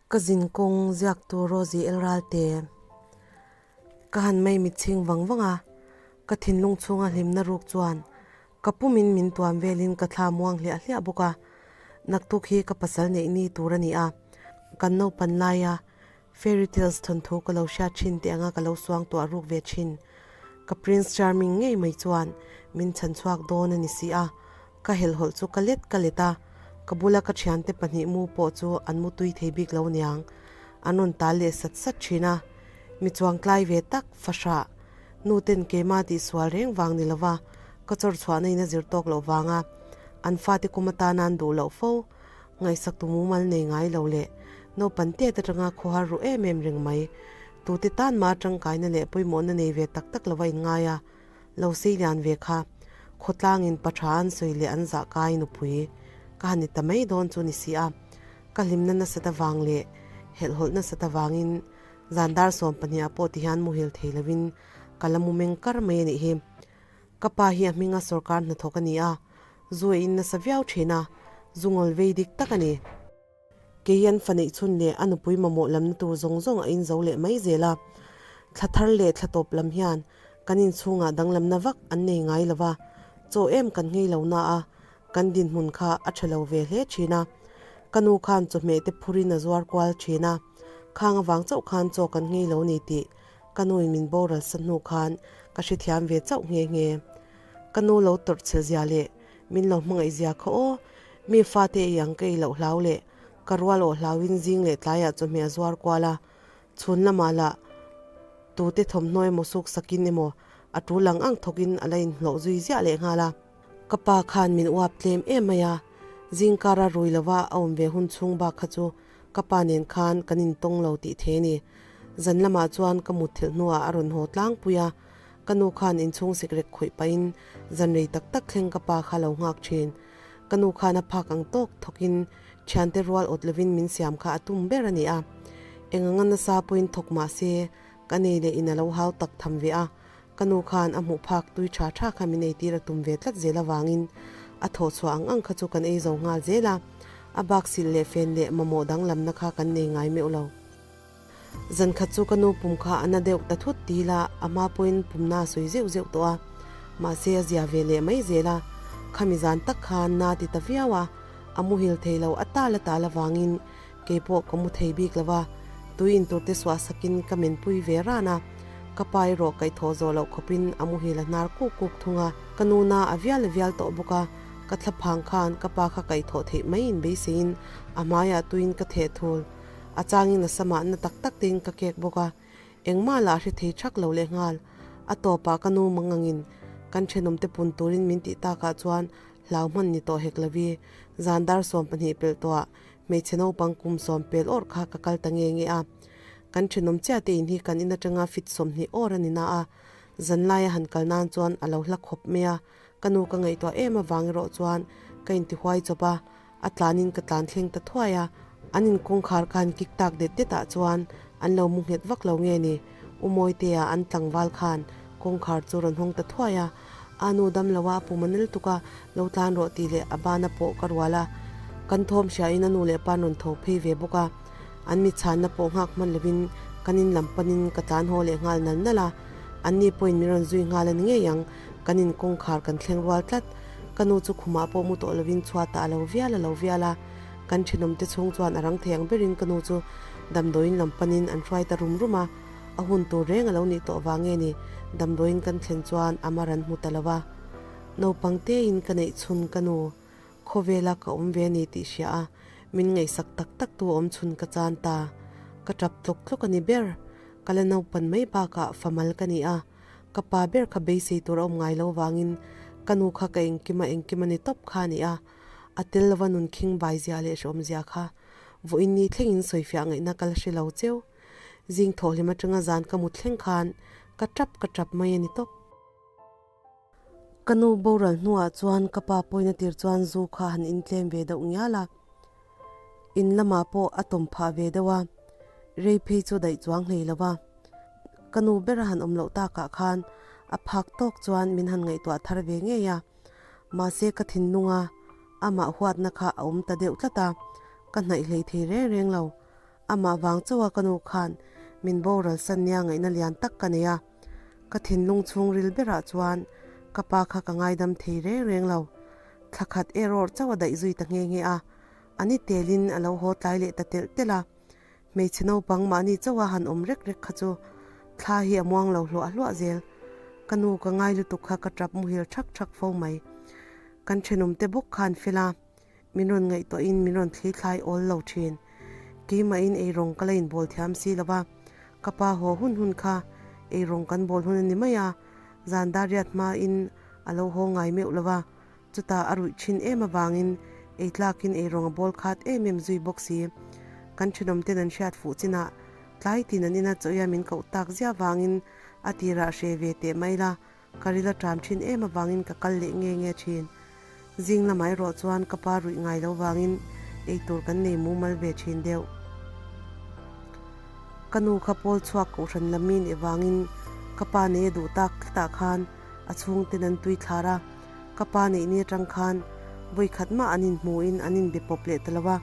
Ka zinkawng ziaktu Rosie El Ralte ka han mai mitchhing vang vang a, ka thinlung chhunga hlimna ruk chuan ka pumin min tuam velin ka thla muang hliah hliah bawk a. Naktuk hi ka pasal neih ni tur a ni a, kan naupan laia fairy tales thawnthu ka lo hriat thin teh anga ka lo suang tuah ruk ve thin. Ka Prince Charming ngei mai chuan min chhan chhuak dawn a ni si a, Ka helhawlh chu ka let ka let a, ka bula ka thiante pahnih mu pawh chu an mu tui thei bik lo niang. An rawn tal leh sat sat thin a, mi chuang tlai ve tak fahrah nu ten keimah tih sual reng vang ni lova ka chawr chhuahna in a zir tawk loh vanga an fate kum atana an duh loh fo ngaihsak tu mumal nei ngai lo leh naupan tet atanga khawhar ru em em reng mai tute tan mah tangkaina leh pawimawhna nei ve tak tak lova inngai a. Lo sei lian ve kha, khawtlangin pa tha an sawi leh an zah kai nupui ka han ni ta mai dawn chu ni si a, ka hlimna nasat avang leh helhhawlh nasat avangin zan dar 12 ah pawh tihian muhil thei lovin ka la mu meng kar mai a nih hi. Ka pa hi a hminga sawrkar hnathawk a ni a, zu a in nasa viau thin a, zu ngawl vei dik tak a ni. Kei an fa neih chhun leh a nupui mamawh lamna tur zawng zawng a inzo leh mai zel a. Thla thar leh thla tawp lam hian kan inchhungah danglamna vak an nei ngai lo va, chaw em kan nghei lo na a, kan dinhmun kha a tha lo ve hle thin a. Ka nu khan chawhmeh te phurin a zuar kual thin a, khang avang chauh khan chaw kan nghei lo ni tih ka nuin min boral sa hnu khan ka hrethiam ve chauh nghe nghe. Ka nu lo tawrh chhe zia leh Min lo hmangaih zia kha aw, mi fate ei ang ka ei loh hlau leh ka rual awh hlauin zing leh tlaiah chawhmeh a zuar kual a, chhun lamah lah tute thawmhnaw emaw suk sakin emaw a tul ang ang thawkin a la inhlawh zui ziah leh nghal a. Ka pa khan min uap tlem em mai a, zingkara rui lova a awm ve hun chhung bak kha chu ka pa nen khan kan intawng lo tih thei a ni. Zan lamah chuan ka mutthilh hnuah a rawn haw tlangpui a, Ka nu khan inchhung sikrek khawih pahin zan rei tak tak thleng ka pa kha lo nghak thin. Ka nu khan a phak ang tawk thawkin thiante rual awt lovin min siam kha a tum ber a ni a. Eng anga nasa pawhin thawk mah se ka nei leh in a lo hau tak tham ve a. Ka nu khan a hmuh phak tui tha tha kha min eitir a tum ve tlat zel avangin a thawh chhuah ang ang kha chu kan ei zo nghal zel a. A bak silh leh fen leh mamawh danglamna kha kan nei ngai meuh lo. Zan khat chu ka nu pum kha a na deuh ta thut ti ila a hma pawhin pumna a sawi zeuh zeuh tawh a, mahse a zia ve leh mai zel a, khami zan tak khan na ti ta viau a, a muhil thei lo a tal a tal avangin keipawh ka mu thei bik lo va, tui intur te suah sakin ka menpui ve ran a, ka pa erawh kaihthawh zawh loh khawpin a muhil a hnar kuk kuk thung a, ka nu na a vial a vial tawh bawk a, ka thlaphang khan ka pa kha kaihthawh theih mai inbeiseiin a hmaiah tuiin ka theh thul. A changin a samah na tak tak tein ka kek bawk a, engmah lah hre thei thak lo leh nghal. A tawpah ka nu mangangin kan thenawmte pun turin min tih takah chuan hlau hman ni tawh hek lovi. Zan dar 12 pelh tawhah hmeichhe naupang kum sawm pel awrh kha ka kal ta nge nge a. Kan thenawm chiah te in hi kan in atanga fit 20 awr a ni na a, zanlaia han kal nan chuan a lo hla khawp mai a. Ka nu ka ngaihtuah em avang erawh chuan ka intihuai chawp a, A tlanin ka tlan thleng ta thuai a, an inkawngkhar ka han kik tak det det ah chuan an lo mu nghet vak lo nge ni? U Mawitea an tlangval khan kawngkhar chu rawn hawng ta thuai a, a nu dam lo a, a pum a nel tuk a, lo tlan rawh tih leh a bana pawh ka rual a, kan thawm hriain a nu leh pa an rawn tho phei ve bawk a, an mi chhanna pawh nghak hman lovin kan in lam panin ka tlan haw leh nghal nal nal a, anni pawhin min rawn zui nghal a ni ngei ang, kan inkawngkhar kan thleng rual tlat. Ka nu chu khumah pawh mu tawh lovin chhuatah a lo vial a lo vial a, kan thenawmte chhung chuan a rang thei ang berin ka nu chu damdawiin lam panin an hruai ta rum rum a, a hun tur reng a lo nih tawh vang nge ni damdawiin kan thlen chuan a mar an hmu ta lo va. Naupang tein ka neih chhun ka nu khawvela ka awm ve a ni tih hria a, min ngaihsak tak tak tu awm chhun ka chan ta. Ka tap tlawk tlawk a ni ber, ka la naupan mai bakah famal ka ni a. Ka pa ber kha beisei tur a awm ngai lo vangin ka nu kha ka engkim a engkim a ni tawp kha a ni a, a tel lova nun khing bai zia leh hrehawm zia kha vawiin ni thlengin sawifiah ngaihna ka la hre lo cheu. Zing thawhhlim atanga zan ka mut thleng khan ka tap ka tap mai a ni tawp. Ka nu boral hnuah chuan ka pa pawina tir chuan zu kha han intlem ve deuh ngial a, in lamah pawh a tawm phah ve deuh a, rei phei chu daih chuang hlei lo va. Ka nu ber a han awm loh takah khan a phak tawk chuan min han ngaihtuah thar ve ngei a, mahse ka thinlunga amah huatna kha a awm ta deuh tlat a, ka hnaih hlei thei reng reng lo. Amah vang chauha ka nu khan min boral san nia ngaihna lian tak ka nei a. Ka thinlung chhungril berah chuan ka pa kha ka ngaidam thei reng reng lo. Thla khat erawh chauh a daih zui ta nghe nghe a. A ni telin a lo haw tlai leh ta telh telh a. Hmeichhe naupang mahni chauha han awm rek rek kha chu thla hi a muang lo hluah hluah zel. Ka nu ka ngai lutuk kha ka tap muhil thak thak fo mai. Kan thenawmte bawk khan fel a. Min rawn ngaihtuahin min rawn thli thlai awl lo thin. Keimahin eirawng ka la inbawl thiam si lo va, ka pa haw hun hun kha eirawng kan bawl hun a ni mai a, zan dar riat hmain a lo haw ngai meuh lo va, chutah a ruih thin em avangin ei tlakin eirawng a bawl khat em em zui bawk si. Kan thenawmten an hriat fuh chinah tlai tin an ina chawia min koh tak zia vangin a tirah hre ve teh mai la, Ka ril a ṭam ṭhin em avangin ka kal leh nge nge ṭhin. Zing lamah erawh chuan ka pa ruih ngai lo vangin eitur kan nei mumal ve ṭhin deuh. Ka nu kha pawl chhuak kohhran lam mi nih vangin ka pa nei a duh tak tlatah khan a chhungten an tui thlar a, ka pa neih ni aṭang khan vawi khat mah an inhmuhin an inbe pawp leh ta lo a,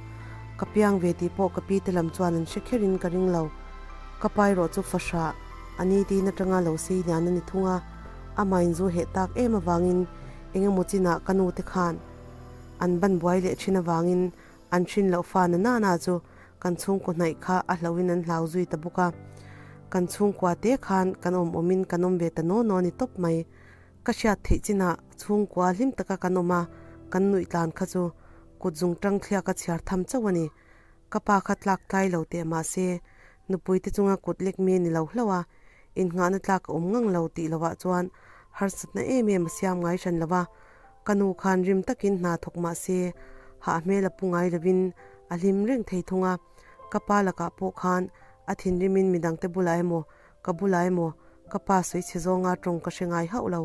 ka piang ve tih pawh ka pi te lam chuan an hre kherin ka ring lo. Ka pa erawh chu fahrah a ni tiin atanga lo sei lian a ni thung a, amah inzu heh tak em avangin eng emaw chinah ka nu te khan an ban buai leh thin avangin an hrin loh fa na nana chu kan chhungkaw hnaih kha a hlauhin an hlau zui ta bawk a, kan chhungkua te khan kan awm awmin kan awm ve ta naw naw a ni tawp mai. Ka hriat theih chinah chhungkua hlim taka kan awm a, kan nuih tlan kha chu kut zung tang thliak a chhiar tham chauh a ni. Ka pa kha tlak tlai lo teh mahse, nupui te chunga kut lek mi a ni lo hlauh a, innghahna tlak a awm ngang lo tih lovah chuan harsatna em em a siam ngai hran lo va. Ka nu khan rim takin hna thawk mahse, hah hmel a pu ngai lovin a hlim reng thei thung a. Ka pa lakah pawh khan a thinrimin midangte bulah emaw, ka bulah emaw ka pa sawi chhe zawnga tawng ka hre ngai hauh lo.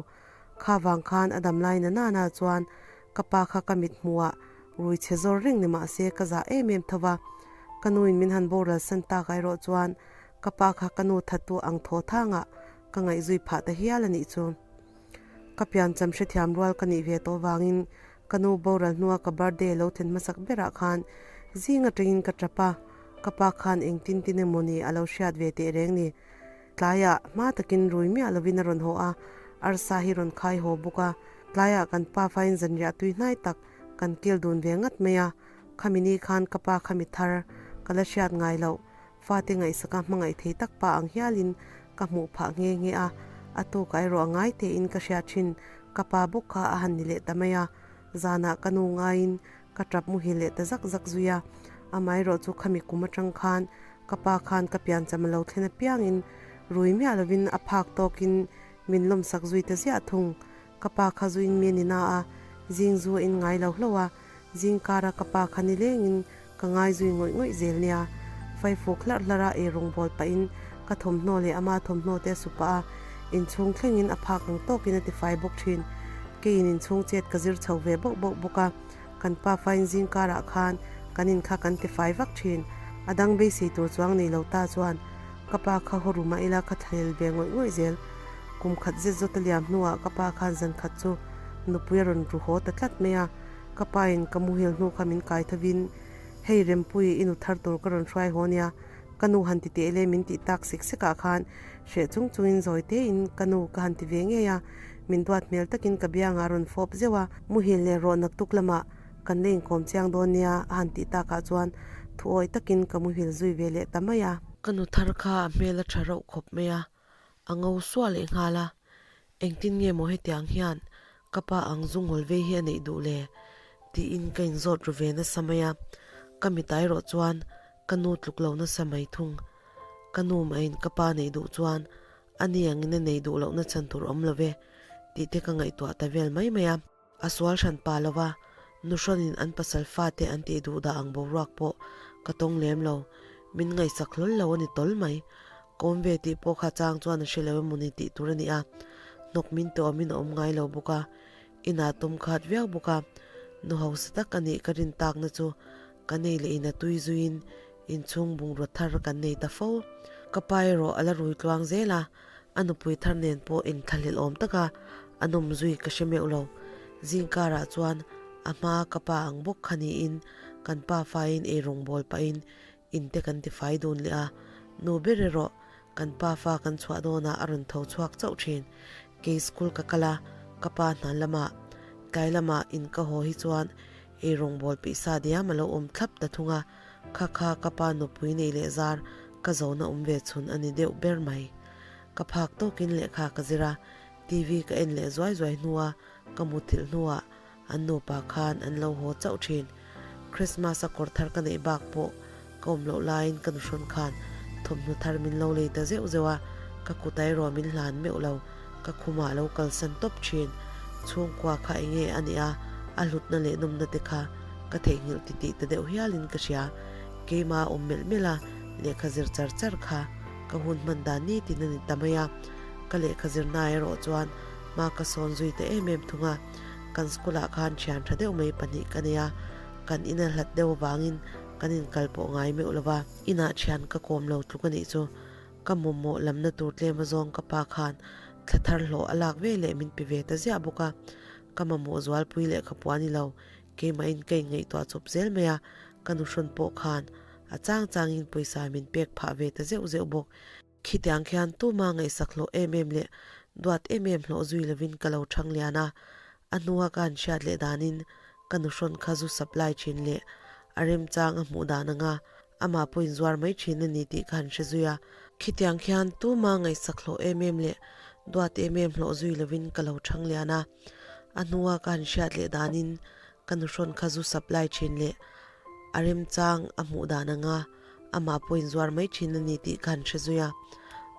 Kha vang khan a dam lai na nana chuan Ka pa kha ka mit hmuhah rui chhe zawr reng ni mah se ka zah em em tho va, ka nuin min han boral san tak erawh chuan ka pa kha ka nu thattu ang thaw thangah ka ngaihzui phah ta hial a nih chu. Ka piancham hrethiam rual ka nih ve tawh vangin ka nu boral hnua ka birthday lo thlen hmasak berah khan zing atangin ka tap a, ka pa khan engtin tin emaw ni a lo hriat ve teh reng ni. Tlaiah hma takin rui miah lovin a rawn haw a, arsa hi rawn khai haw bawk a. Tlaiah kan pa fain zanriah tui hnai tak kan kil dun ve ngat mai a, khami ni khan ka pa khami thar ka la hriat ngai loh, fate ngaihsaka hmangaih thei tak pa ang hialin ka hmuh phah nghe nghe a, a tukah erawh a ngai tein ka hriat thin ka pa bawk kha a han ni leh ta mai a, zanah ka nu ngaiin ka tap muhil leh ta zak zak zui a, amaherawh chu khami kum atang khan ka pa khan ka piancham a lo thlen apiangin rui miah lovin a phak tawkin min lawmsak zui ta ziah thung. Ka pa kha zuin mi a ni na a, zing zu a in ngai lo hlauh a, zing kara ka pa kha nilengin ka ngai zui ngawih ngawih zel nia. Faifuk hlarh hlarh a eirawng bawl pahin ka thawmhnaw leh ama thawmhnaw te a su pah a, inchhung thlengin a phak ang tawkin a tifai bawk thin. Keiin inchhung chet ka zir chho ve bauh bauh bawk a, kan pa fain zing karah khan kan in kha kan tifai vak thin. A dang beisei tur chuang nei lo ta chuan ka pa kha haw ru mah ila ka thlahlel ve ngawih ngawih zel. Kum khat zet zawt a liam hnuah ka pa khan zan khat chu nupui a rawn ru haw ta tlat mai a, ka pa in ka muhil hnu kha min kai thovin, Hei Rempui, i nu thar tur ka rawn hruai haw nia, ka nu han ti teh le min tih tak sek sek ah khan hreh chung chungin zawi tein ka nu ka han ti ve ngei a, min duat hmel takin ka biangah a rawn fawp zeuh a, muhil leh rawh naktuk lamah kan la inkawm chiang dawn nia a han tih takah chuan thuawi takin ka muhil zui ve leh ta mai a. Ka nu thar kha a hmel a tha rauh khawp mai a, a ngo suah leh nghal a, engtin nge maw hetiang hian ka pa ang zu ngawl vei hi a neih duh le? tiin ka inzawt ru ve nasa mai a, ka mitai erawh chuan ka nu tluk lo nasa mai thung. Ka nu mahin ka pa neih duh chuan a ni angin a nei duh lohna chhan tur awm lo ve tih te ka ngaihtuah ta vel mai mai a. A sual hran pa lo va, nuhrawnin an pasal fate an tih duh dah ang boruak pawh ka tawng lem lo. Min ngaihsak hlawl lo a ni tawl mai. Ka awm ve tih pawh kha chang chuan a hre lo emaw ni tih tur a ni a, hnawk min teh awmin a awm ngai lo bawk a, inah tum khat viau bawk a, nu hausa tak a nih ka rin takna chu ka nei leh in a tui zuiin inchhung bungraw thar kan nei ta fo. Ka pa erawh a la rui tluang zel a. A nupui thar nen pawh inthlahlel awm taka a nawm zui ka hre meuh lo. Zingkarah chuan a hma ka pa ang bawk kha niin kan pa faiin eirawng bawl pahin In te kan tifai dun leh a, nu ber erawh kan pa fa kan chhuah dawnah a rawn tho chhuak chauh thin. Kei school ka kal a, ka pa hna lamah tlai lamah in ka haw hi chuan ei rawngbâwl pihsa diam a lo awm thlap ta thung a, kha kha ka pa nupui nei leh zar ka zona awm ve chhun a ni deuh ber mai. Ka phak tawkin lehkha ka zir a, TV ka en leh zuai zuai hnua ka muthilh hnuah An nupa khan an lo haw chauh thin. Christmas a kawr thar ka neih bak pawh ka awm loh laiin ka nuhrawn khan thawmhnaw thar min lo lei ta zeuh zeuh a, ka kut a erawh min hlan meuh lo, ka khumah a lo kalsan tawp thin. Chhungkua kha enge a nih a, a hlutna leh nawmna te kha ka theihnghilh titih ta deuh hialin ka hria. Keimah a awm melh melh a, lehkha zir char char kha ka hun hman dan nitin a ni ta mai a, ka lehkha zirna erawh chuan hma ka sawn zui ta em em thung a. Kan school ah khan thian tha deuh mai pahnih ka nei a, kan ina hlat deuh avangin kan inkal pawh ngai meuh lo va. Inah thian ka kawm lo tluk a nih chu, ka mawmawh lamna tur tlem azawng ka pa khan thla thar hlawh a lak ve leh min pe ve ta ziah bawk a, ka mamawh zualpui lehkha pawh a ni lo, keimahin ka inngaihtuah chawp zel mai a, ka nuhrawn pawh khan a chang changin pawisa min pek phah ve ta zeuh zeuh bawk. Khitiang khian tuma ngaihsak hlawh em em leh duat em em hlawh zui lovin ka lo thang lian a, a hnua ka han hriat leh danin ka nuhrawn kha zu supply thin leh a remchang a hmuh dan anga amah pawhin zuar mai thin a ni tih ka han hre zui a. Khitiang khian tuma ngaihsak hlawh em em leh duat em em hlawh zui lovin ka lo thang lian a, a hnua ka han hriat leh danin ka nuhrawn kha zu supply thin leh a remchang a hmuh dan anga amah pawhin zuar mai thin a ni tih ka han hre zui a,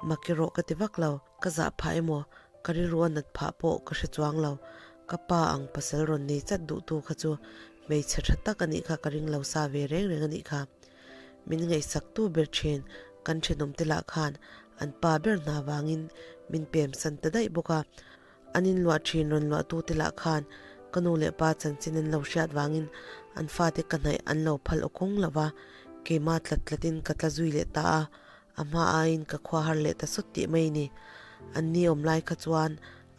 mak erawh ka ti vak lo, ka zah phah emaw ka rilru a nat phah pawh ka hre chuang lo, ka pa ang pasal rawn nei chat duhtu kha chu hmeichhe tha tak a nih kha ka ring lo sa ve reng reng a nih kha. Min ngaihsaktu ber thin kan thenawmte lah khan an pa ber hna vangin min pem san ta daih bawk a, An inluah thin rawn luahtute lah khan ka nu leh pa chanchin an lo hriat vangin an fate ka hnaih an lo phal aw kawng lo va, keimah tlat tlatin ka tla zui leh ta a, a hma aiin ka khua har leh ta sawt tih mai ni. An ni awm lai kha chuan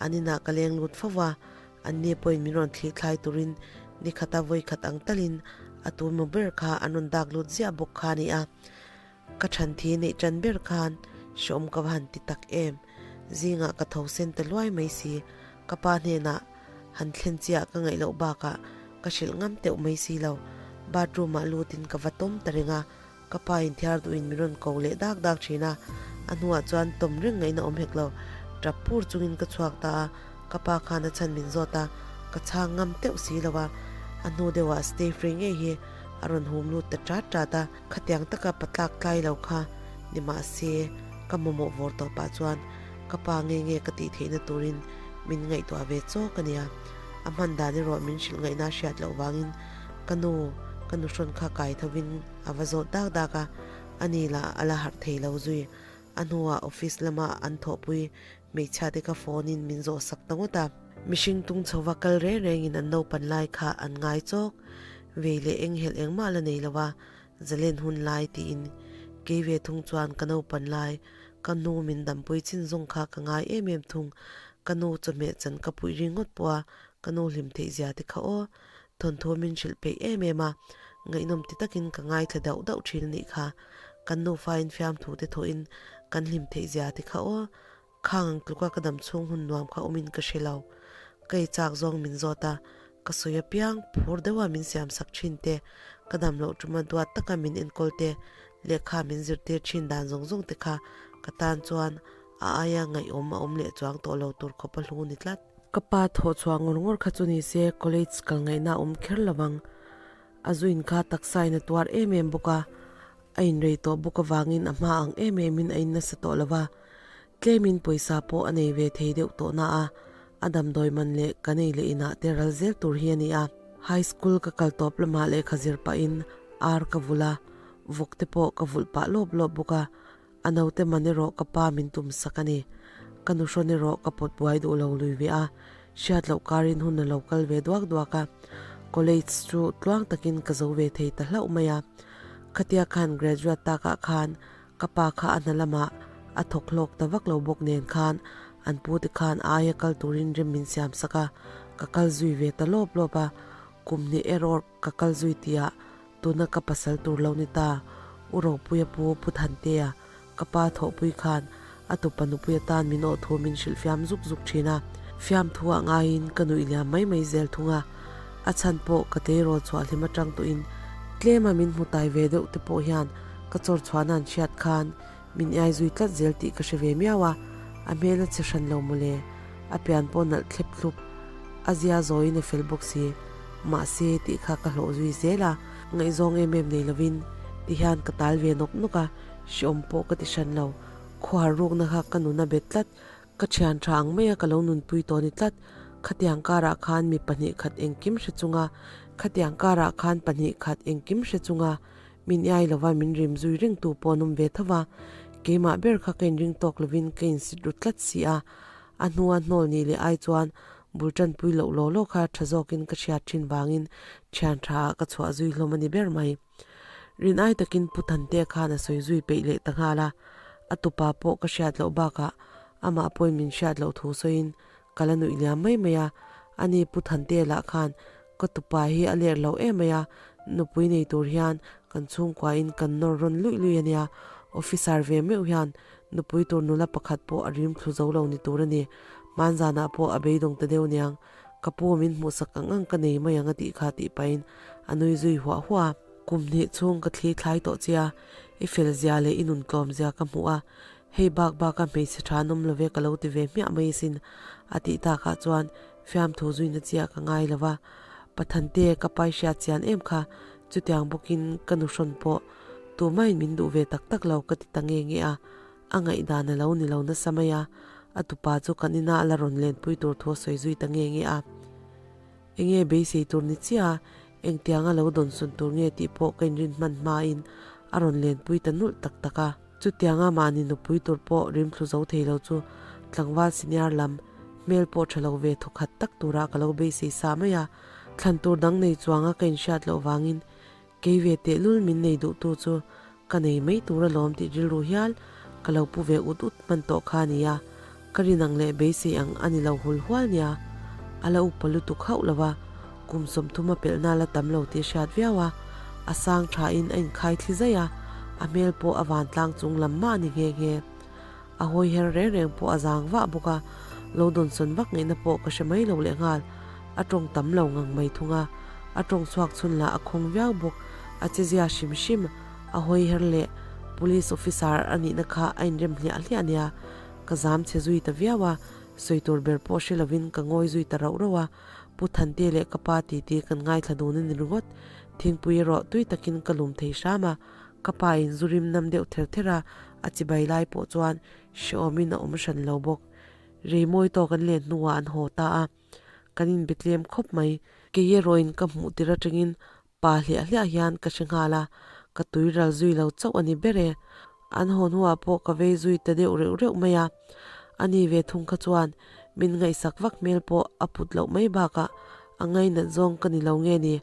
an inah ka leng lut fo va, an ni pawhin min rawn thli thlai turin ni khata vawi khat ang talin a tu maw ber kha an rawn dak lut ziah bawk kha a ni a. Ka than thi neih tan ber khan hreawm ka va han ti tak em. Zingah ka tho sen ta luai mai si. Ka pa hnenah han thlen chiah ka ngaih loh bakah ka hrilh ngam teuh mai si lo. Bathroom ah lutin ka va tawm ta reng a, ka pa in thiar duhin min rawn ko leh dak dak thin a. A hnuah chuan tawm reng ngaihna awm hek lo. Tap pur chungin ka chhuak ta a, ka pa khan a chhan min zawt a, ka chhang ngam teuh si lo a. A hnu deuhah stay free ngei hi a rawn hum lut ta tat tat a. Khatiang taka patlak tlai lo kha ni mahse ka mamawh vawr tawh pah chuan ka pa nge nge ka tih theihna turin min ngaihtuah ve chawk a nia. A hman dan erawh min hrilh ngaihna hriat loh vangin ka nu ka nuhrawn kha kai thovin a va zawt dak dak a, ani lah a la harh thei lo zui. A hnuah office lama an thawhpui hmeichhia te kha phone in min zawh sak ta ngawt a. Mihring tung chhova kal reng rengin an naupan lai kha an ngai chawk. Vei leh eng helh engmah la nei lo a, zalen hun lai tiin kei ve thung chuan ka naupan lai ka nu min dampui chin zawng kha ka ngai em em thung. Ka nu chawhmeh chan ka puih ringawt pawh a, ka nu hlim theih zia te kha aw. Thawnthu min hrilh peih em em a, ngaihnawm ti takin ka ngaithla dauh dauh thin a nih kha. Kan nufain fiamthu te thawhin kan hlim theih zia te kha aw. Khang ang tluka ka dam chhung hun nuam kha awmin ka hre lo. Ka ei chak zawng min zawt a, ka sawi apiang phur deuha min siam sak thin te, ka dam loh tuma duat taka min enkawl te, lehkha min zirtir thin dan zawng zawng te kha ka tan chuan a aia ngaihawm a awm leh chuang tawh lo tur khawp a hlu ni tlat. Ka pa thawh chhuah ngawr ngawr kha chu ni se college kal ngaihna a awm kher lo vang. A zuin kha taksa in a tuar em em bawk a, a inrei tawh bawk avangin a hma ang em emin a in nasa tawh lo va. Tlemin pawisa pawh a nei ve thei deuh tawh na a, a damdawi man leh ka nei leh inah te ral zel tur hi a ni a. High school ka kal tawp lamah lehkha zir pahin ar ka vulh a, vawk te pawh ka vulh pah lawp lawp bawk a, a naute man erawh ka pa min tum sak a ni. Ka nuhrawn erawh ka pawt buai duh lo lui ve a, hriat loh karin hun a lo kal ve duak duak a, college chu tluang takin ka zo ve thei ta hlauh mai a. Khatia khan graduate takah khan Ka pa kha a hna lamah a thawk hlawk ta vak lo bawk nen khan an pu te khan aia kal turin rem min siam sak a, ka kal zui ve ta lawp lawp a, kum hnih erawh ka kal zui tihah tuna ka pasal tur lo ni ta. U Ropuia pu Pu Thantea, ka pa thawhpui khan a tupa nupui atan min awh thu min hrilh fiam zuk zuk thin a. Fiamthu ah ngaiin ka nuih liam mai mai zel thung a, a chhan pawh ka tleirawl chhuah hlim atang tawhin tlema min hmu tai ve deuh te pawh hian ka chawr chhuahna an hriat khan min iai zui tlat zel tih ka hre ve miau a, a hmel a che hran lo mawle, a pian pawh nalh thlep thlup, a zia zawiin a fel bawk si, mahse tih kha ka hlawh zui zel a, ngaihzawng em em nei lovin ti hian ka tal ve nawk nawk a, hreawm pawh ka ti hran lo, khuar rukna kha ka nun a bet tlat. Ka thian tha ang mai a ka lo nunpui tawh ni tlat. Khatiang karah khan mi 2 khat engkim hre chunga, khatiang karah khan 2 khat engkim hre chunga min iai lova min rim zui reng tu pawh an awm ve tho va. Keimah ber kha ka inring tawk lovin ka insit ru tlat si a. A hnua hnawl nih leh ai chuan bul tanpui loh law law kha tha zawkin ka hriat thin vangin thian tha ah ka chhuah zui hlawm a ni ber mai. Rin ai takin Pu Thantea khan a sawi zui peih leh ta nghal a, a tupa pawh ka hriat loh bakah amah pawhin min hriat loh thu sawiin ka la nuih liam mai mai a, ani Pu Thantea lah khan ka tupa hi a ler lo em mai a, nupui nei tur hian kan chhungkuain kan nawr rawn luih luih a nia, officer ve meuh hian nupui tur nula pakhat pawh a rim thlu zo lo ni tur a ni, hmanzanah pawh a beidawng ta deuh niang. Ka pu min hmuhsak ang ang ka nei mai ang a tih kha tih pahin a nui zui huah huah a. Kum hnih chhung ka thli thlai tawh che a, i fel zia leh i nun tlawm zia ka hmuh a, hei bak baka hmeichhe tha an awm lo ve ka lo ti ve hmiah mai asin a tih takah chuan fiamthu zuina chiah ka ngai lo va. Pathante ka pai hriat chian em kha, chutiang bawkin ka nu hrawn pawh tumahin min duh ve tak tak lo ka ti ta nge nge a. A ngaihdan a lo ni lo nasa mai a, a tupa chu kan ina a la rawn lenpui tur thu a sawi zui ta nge nge a. Enge beisei tur ni chiah a, engtianga lo dawnsawn tur nge tih pawh ka inrin hman hmain a rawn lenpui ta nulh tak tak a. Chutianga mahni nupui tur pawh rimthlu zo thei lo chu tlangval senior lam hmel pawh tha lo ve thawkhat tak turah ka lo beisei sa mai a, thlan tur dang nei chuanga ka inhriat loh vangin Kei ve tehlul min nei duhtu chu ka nei mai tur alawm tih rilru hial ka lo pu ve ut ut hman tawh kha a nia, ka rin ang leh beisei ang a ni lo hul hual nia. A la upa lutuk hauh lo va, kum 30 a pelhna la tam lo tih a hriat viau a, a sang thain a inkhai thli zaih a, a hmel pawh a vantlang chung lam mah a ni nghe nghe. A hawi her reng reng pawh a zang vah bawk a, lo dawnsawn vak ngaihna pawh ka hre mai lo lehnghal. A tawng tam lo ngang mai thung a, a tawng chhuak chhun lah a khawng viau bawk. A che zia hrim hrim, a hawi her leh Police officer a nihna kha a inrem hliah hliah a nia. Ka zam chhe zui ta viau a, sawi tur ber pawh hre lovin ka ngawi zui ta rauh rauh a. Pu Thante leh ka pa titi kan ngaithla dun a ni ringawt. Thingpui erawh tui takin ka lum thei hram a, Ka pa in zu rim nam deuh ther ther a, a chibai lai pawh chuan hrehawmin a awm hran lo bawk. Rei mawi tawk an len hnuah an haw ta a, kan inbe tlem khawp mai. Kei erawhin ka hmuh tir atangin pa hliah hliah hian ka hre nghal a, ka tui ral zui lo chauh a ni ber e. An haw hnuah pawh ka vei zui ta deuh reuh reuh mai a, ani ve thung kha chuan min ngaihsak vak hmel pawh a put loh mai bakah a ngainat zawng ka ni lo nge ni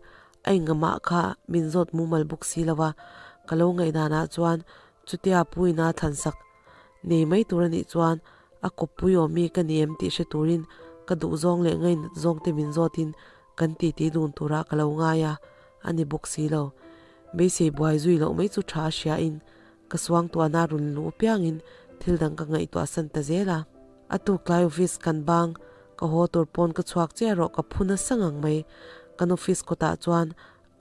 A ingamah kha min zawt mumal bawk si lo a, ka lo ngaihdanah chuan chutia puina thlansak nei mai tur a nih chuan a kawppui awm mi ka ni em tih hre turin ka duhzawng leh ngainat zawngte min zawtin kan titi dun turah ka lo ngai a, a ni bawk si lo. Beisei buai zui loh mai chu tha a hriain ka suangtuahna rawn luh apiangin thil dang ka ngaihtuah san ta zel a. A tuk tlai office kan bang, ka haw tur pawn ka chhuak chiah erawh ka phu nasa ngang mai. Kan office kawtah chuan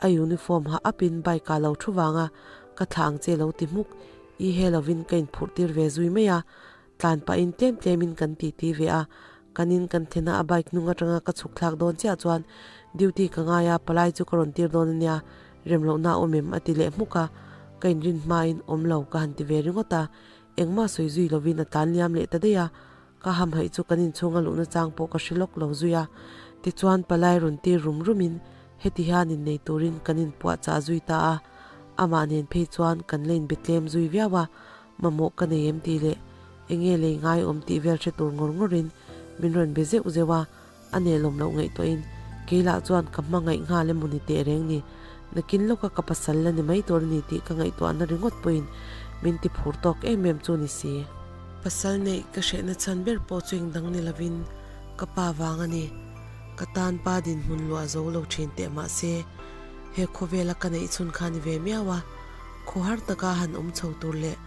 a uniform ha up in bike ah lo thu vang a, ka thlah ang che lo ti hmuk. I he lovin ka inphurh tir ve zui mai a, tlan pahin tlem tlem in kan titi ve a. Kan in kan thlen a a bike hnung atanga ka chhuk thlak dawn chiah chuan duty ka ngai a, palai chu ka rawn tir dawn ania, remlohna a awm em a ti leh hmuk a, ka inrin hmain awm lo ka han ti ve ringawt a. Engmah sawi zui lovin a tlan liam leh ta daih a, ka hamhaih chu kan inchhunga luhna chang pawh ka hre lawk lo zui a. Tichuan palai rawn tir rum rumin heti hian innei turin kan inpuah chah zui ta a, amah nen phei chuan kan la inbe tlem zui viau a, mamawh ka nei em tih leh enge lei ngai awm tih vel hre tur ngawr ngawrin min rawn be zeuh zeuh a, A nelawm loh ngaihtuahin kei lah chuan ka hmangaih nghal emaw ni teh reng ni. Nakin lawka ka pasal la ni mai tur a ni tih ka ngaihtuahna ringawt pawhin min ti phur tawk em em chu ni si. Pasal neih ka hrehna chhan ber pawh chu engdang ni lovin ka pa vang a ni. Ka tan pa dinhmun luah zo lo thin teh mahse he khawvela ka neih chhun kha ni ve miau a. Khawhar taka han awm chho tur leh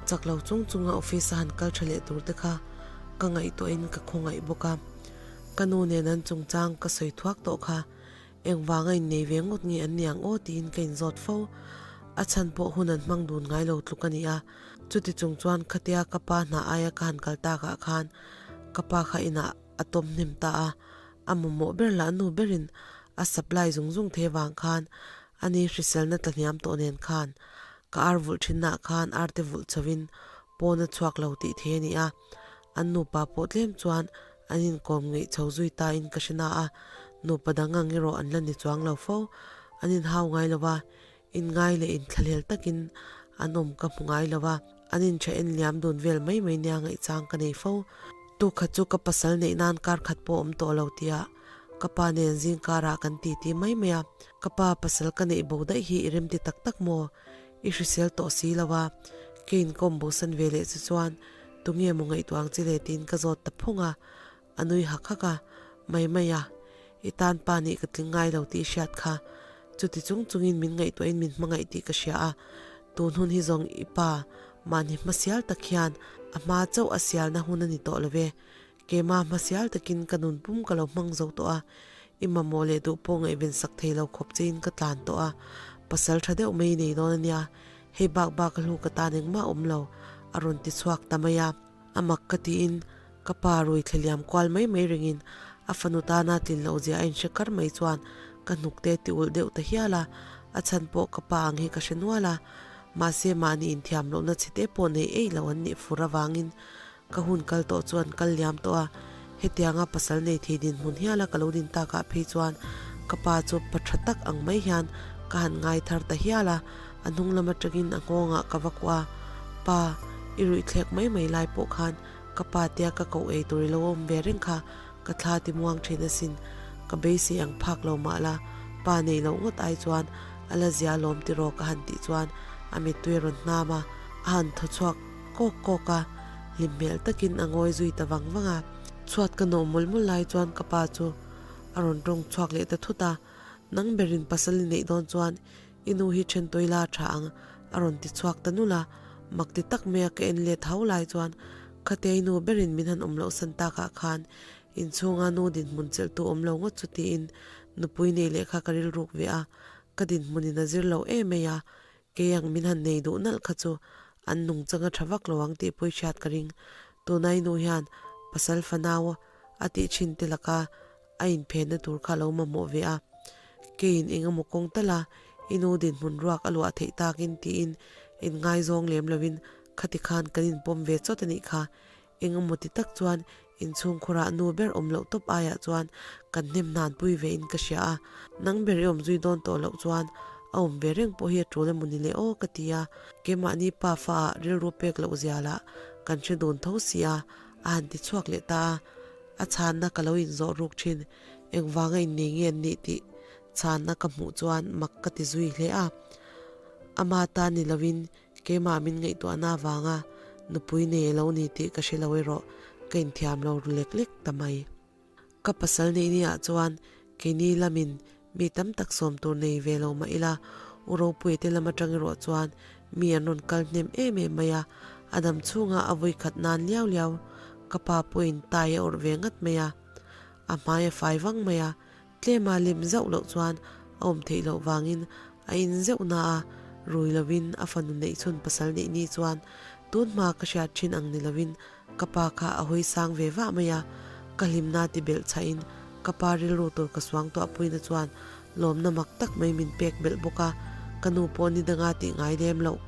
chak lo chung chunga office a han kal tha leh tur te kha ka ngaihtuahin ka khawngaih bawk a. Ka nu nen an chungchang ka sawi thuak tawh kha engvanga innei ve ngawt nge an ni ang aw tiin ka inzawt fo. A chhan pawh hun an hmang dun ngai lo tluk a ni a. Chuti chung chuan khatia ka pa hna aia ka han kal takah khan ka pa kha inah a tawm hnem ta a, a mamawh ber lah nu berin a supply zung zung the vang khan ani hriselna tlahniam tawh nen khan ka ar vulh thinnaah khan arte vulh chhovin pawn a chhuak lo tih thei a ni a, an nupa pawh tlem chuan an inkawm ngeih chho zui ta in ka hre na a, nupa dang ang erawh an la ni chuang lo fo, an inhau ngai lo va, inngai leh inthlahlel takin an awm ka hmu ngai lo va, an intha en liam dun vel mai mai nia ngaihchang ka nei fo. Tukhat chu ka pasal neih nan kar khat pawh awm tawh lo tia ka pa nen zing karah kan titi mai mai a, ka pa pasal ka neih bo daih hi i remti tak tak maw? I hrisel tawh si lo a, ke inkawm bosan ve leh che chuan tunge maw ngaihtuah ang che le tiin ka zawt ta phung a, a nui hak hak a, Mai mai a, i tan pa nih ka tling ngai lo tih i hriat kha. Chuti chung chungin min ngaihtuahin min hmangaih tih ka hria a, tun hun hi zawng i pa mahni hmasial tak hian a hma chauh a sialna hun a ni tawh lo ve. Keimah hmasial takin ka nun pum ka lo hmang zo tawh a, i mamawh leh duh pawh ngaihven sak thei lo khawp chein ka tlan tawh a, pasal tha deuh mai i nei dawn a nia, hei bak bak a hlu ka tan engmah a awm lo, a rawn ti chhuak ta mai a. A mak ka tiin ka pa rui thlaliam kual mai mai ringin a fanu tana tlin loh zia a inhre kar mai chuan ka hnukte ti ulh deuh ta hial a, a chhan pawh ka pa ang hi ka hre nual a, mahse mahni inthiam lohna chhe te pawh nei eih lo an nih fur avangin ka hun kal tawh chu an kal liam tawh a, hetianga pasal nei thei dinhmun hiala ka lo din takah phei chuan ka pa chu pa tha tak ang mai hian ka han ngai thar ta hial a, a hnung lam atangin a nghawngah ka va kuah a, Pa, i ruih thlek mai mai lai pawh khan ka pa tia ka koh ei tur i lo awm ve reng kha, ka thla ti muang thin asin, ka beisei ang phak lo mah la, pa nei loh ngawt ai chuan a la zia lawm tiraw ka han tih chuan a mittui a rawn hnam a, a han thaw chhuak kawk kawk a, hlim hmel takin a ngawi zui ta vang vang a. Chhuat ka nawh mawlh mawlh lai chuan ka pa chu a rawn tawng chhuak leh ta thut a, Nang berin pasal i neih dawn chuan i nu hi then tawi la tha ang a rawn ti chhuak ta nulh a, mak ti tak mai a ka en let hau lai chuan Khatia i nu berin min han awm loh san takah khan inchhunga nu dinhmun chelhtu awm lo ngawt chu tiin nupui nei leh kha ka rilruk ve a, ka dinhmunin a zir lo em mai a, Kei ang min han nei duh nalh kha chu an nungchang a tha vak lo ang tih pawh i hriat ka ring. Tuna i nu hian pasal fanau a tih thin te laka a inphenna tur kha a lo mamawh ve a. Keiin eng emaw kawng tal a i nu dinhmun ruak a luah theih takin tiin inngaizawng lem lovin khati khan kan inpawm ve chawt a nih kha. Eng emaw ti tak chuan inchhungkhurah nu ber awm loh tawp aiah chuan kan hnem hnan pui ve in ka hria a, nang ber i awm zui dawn tawh loh chuan a awm ve reng pawh hi a tul emaw ni le aw ka ti a, keimahni pa fa ah rilru pek loh zia lah kan hre dun tho si a, a han ti chhuak leh ta a, a chhanna ka lo inzawh ruk thin, engvanga innei nge an nih tih chhanna ka hmuh chuan mak ka ti zui hle a, ama ta ni lovin Keimah min ngaihtuahna avanga nupui nei a lo ni tih ka hre lo erawh ka inthiam lo ru lek lek ta mai. Ka pasal neih ni ah chuan keini lamin mi tam tak sawm tur nei ve lo mah ila u Ropuia te lam atang erawh chuan mi an rawn kal hnem em em mai a, a dam chhunga a vui khat nan liau liau ka pa pawhin tai a awrh ve ngat mai a, a hmai a fai vang mai a, Tlema lim zauh loh chuan a awm theih loh vangin a in zeuh na a, rui lovin a fanu neih chhun pasal neih ni chuan tun hma ka hriat thin ang ni lovin ka pa kha a hawi sang ve vah mai a, ka hlimna ti belh chhahin ka pa rilru tur ka suang tuah puina chuan lawmna mak tak mai min pek belh bawk a, ka nu pawh ni danga tih ngai lem loh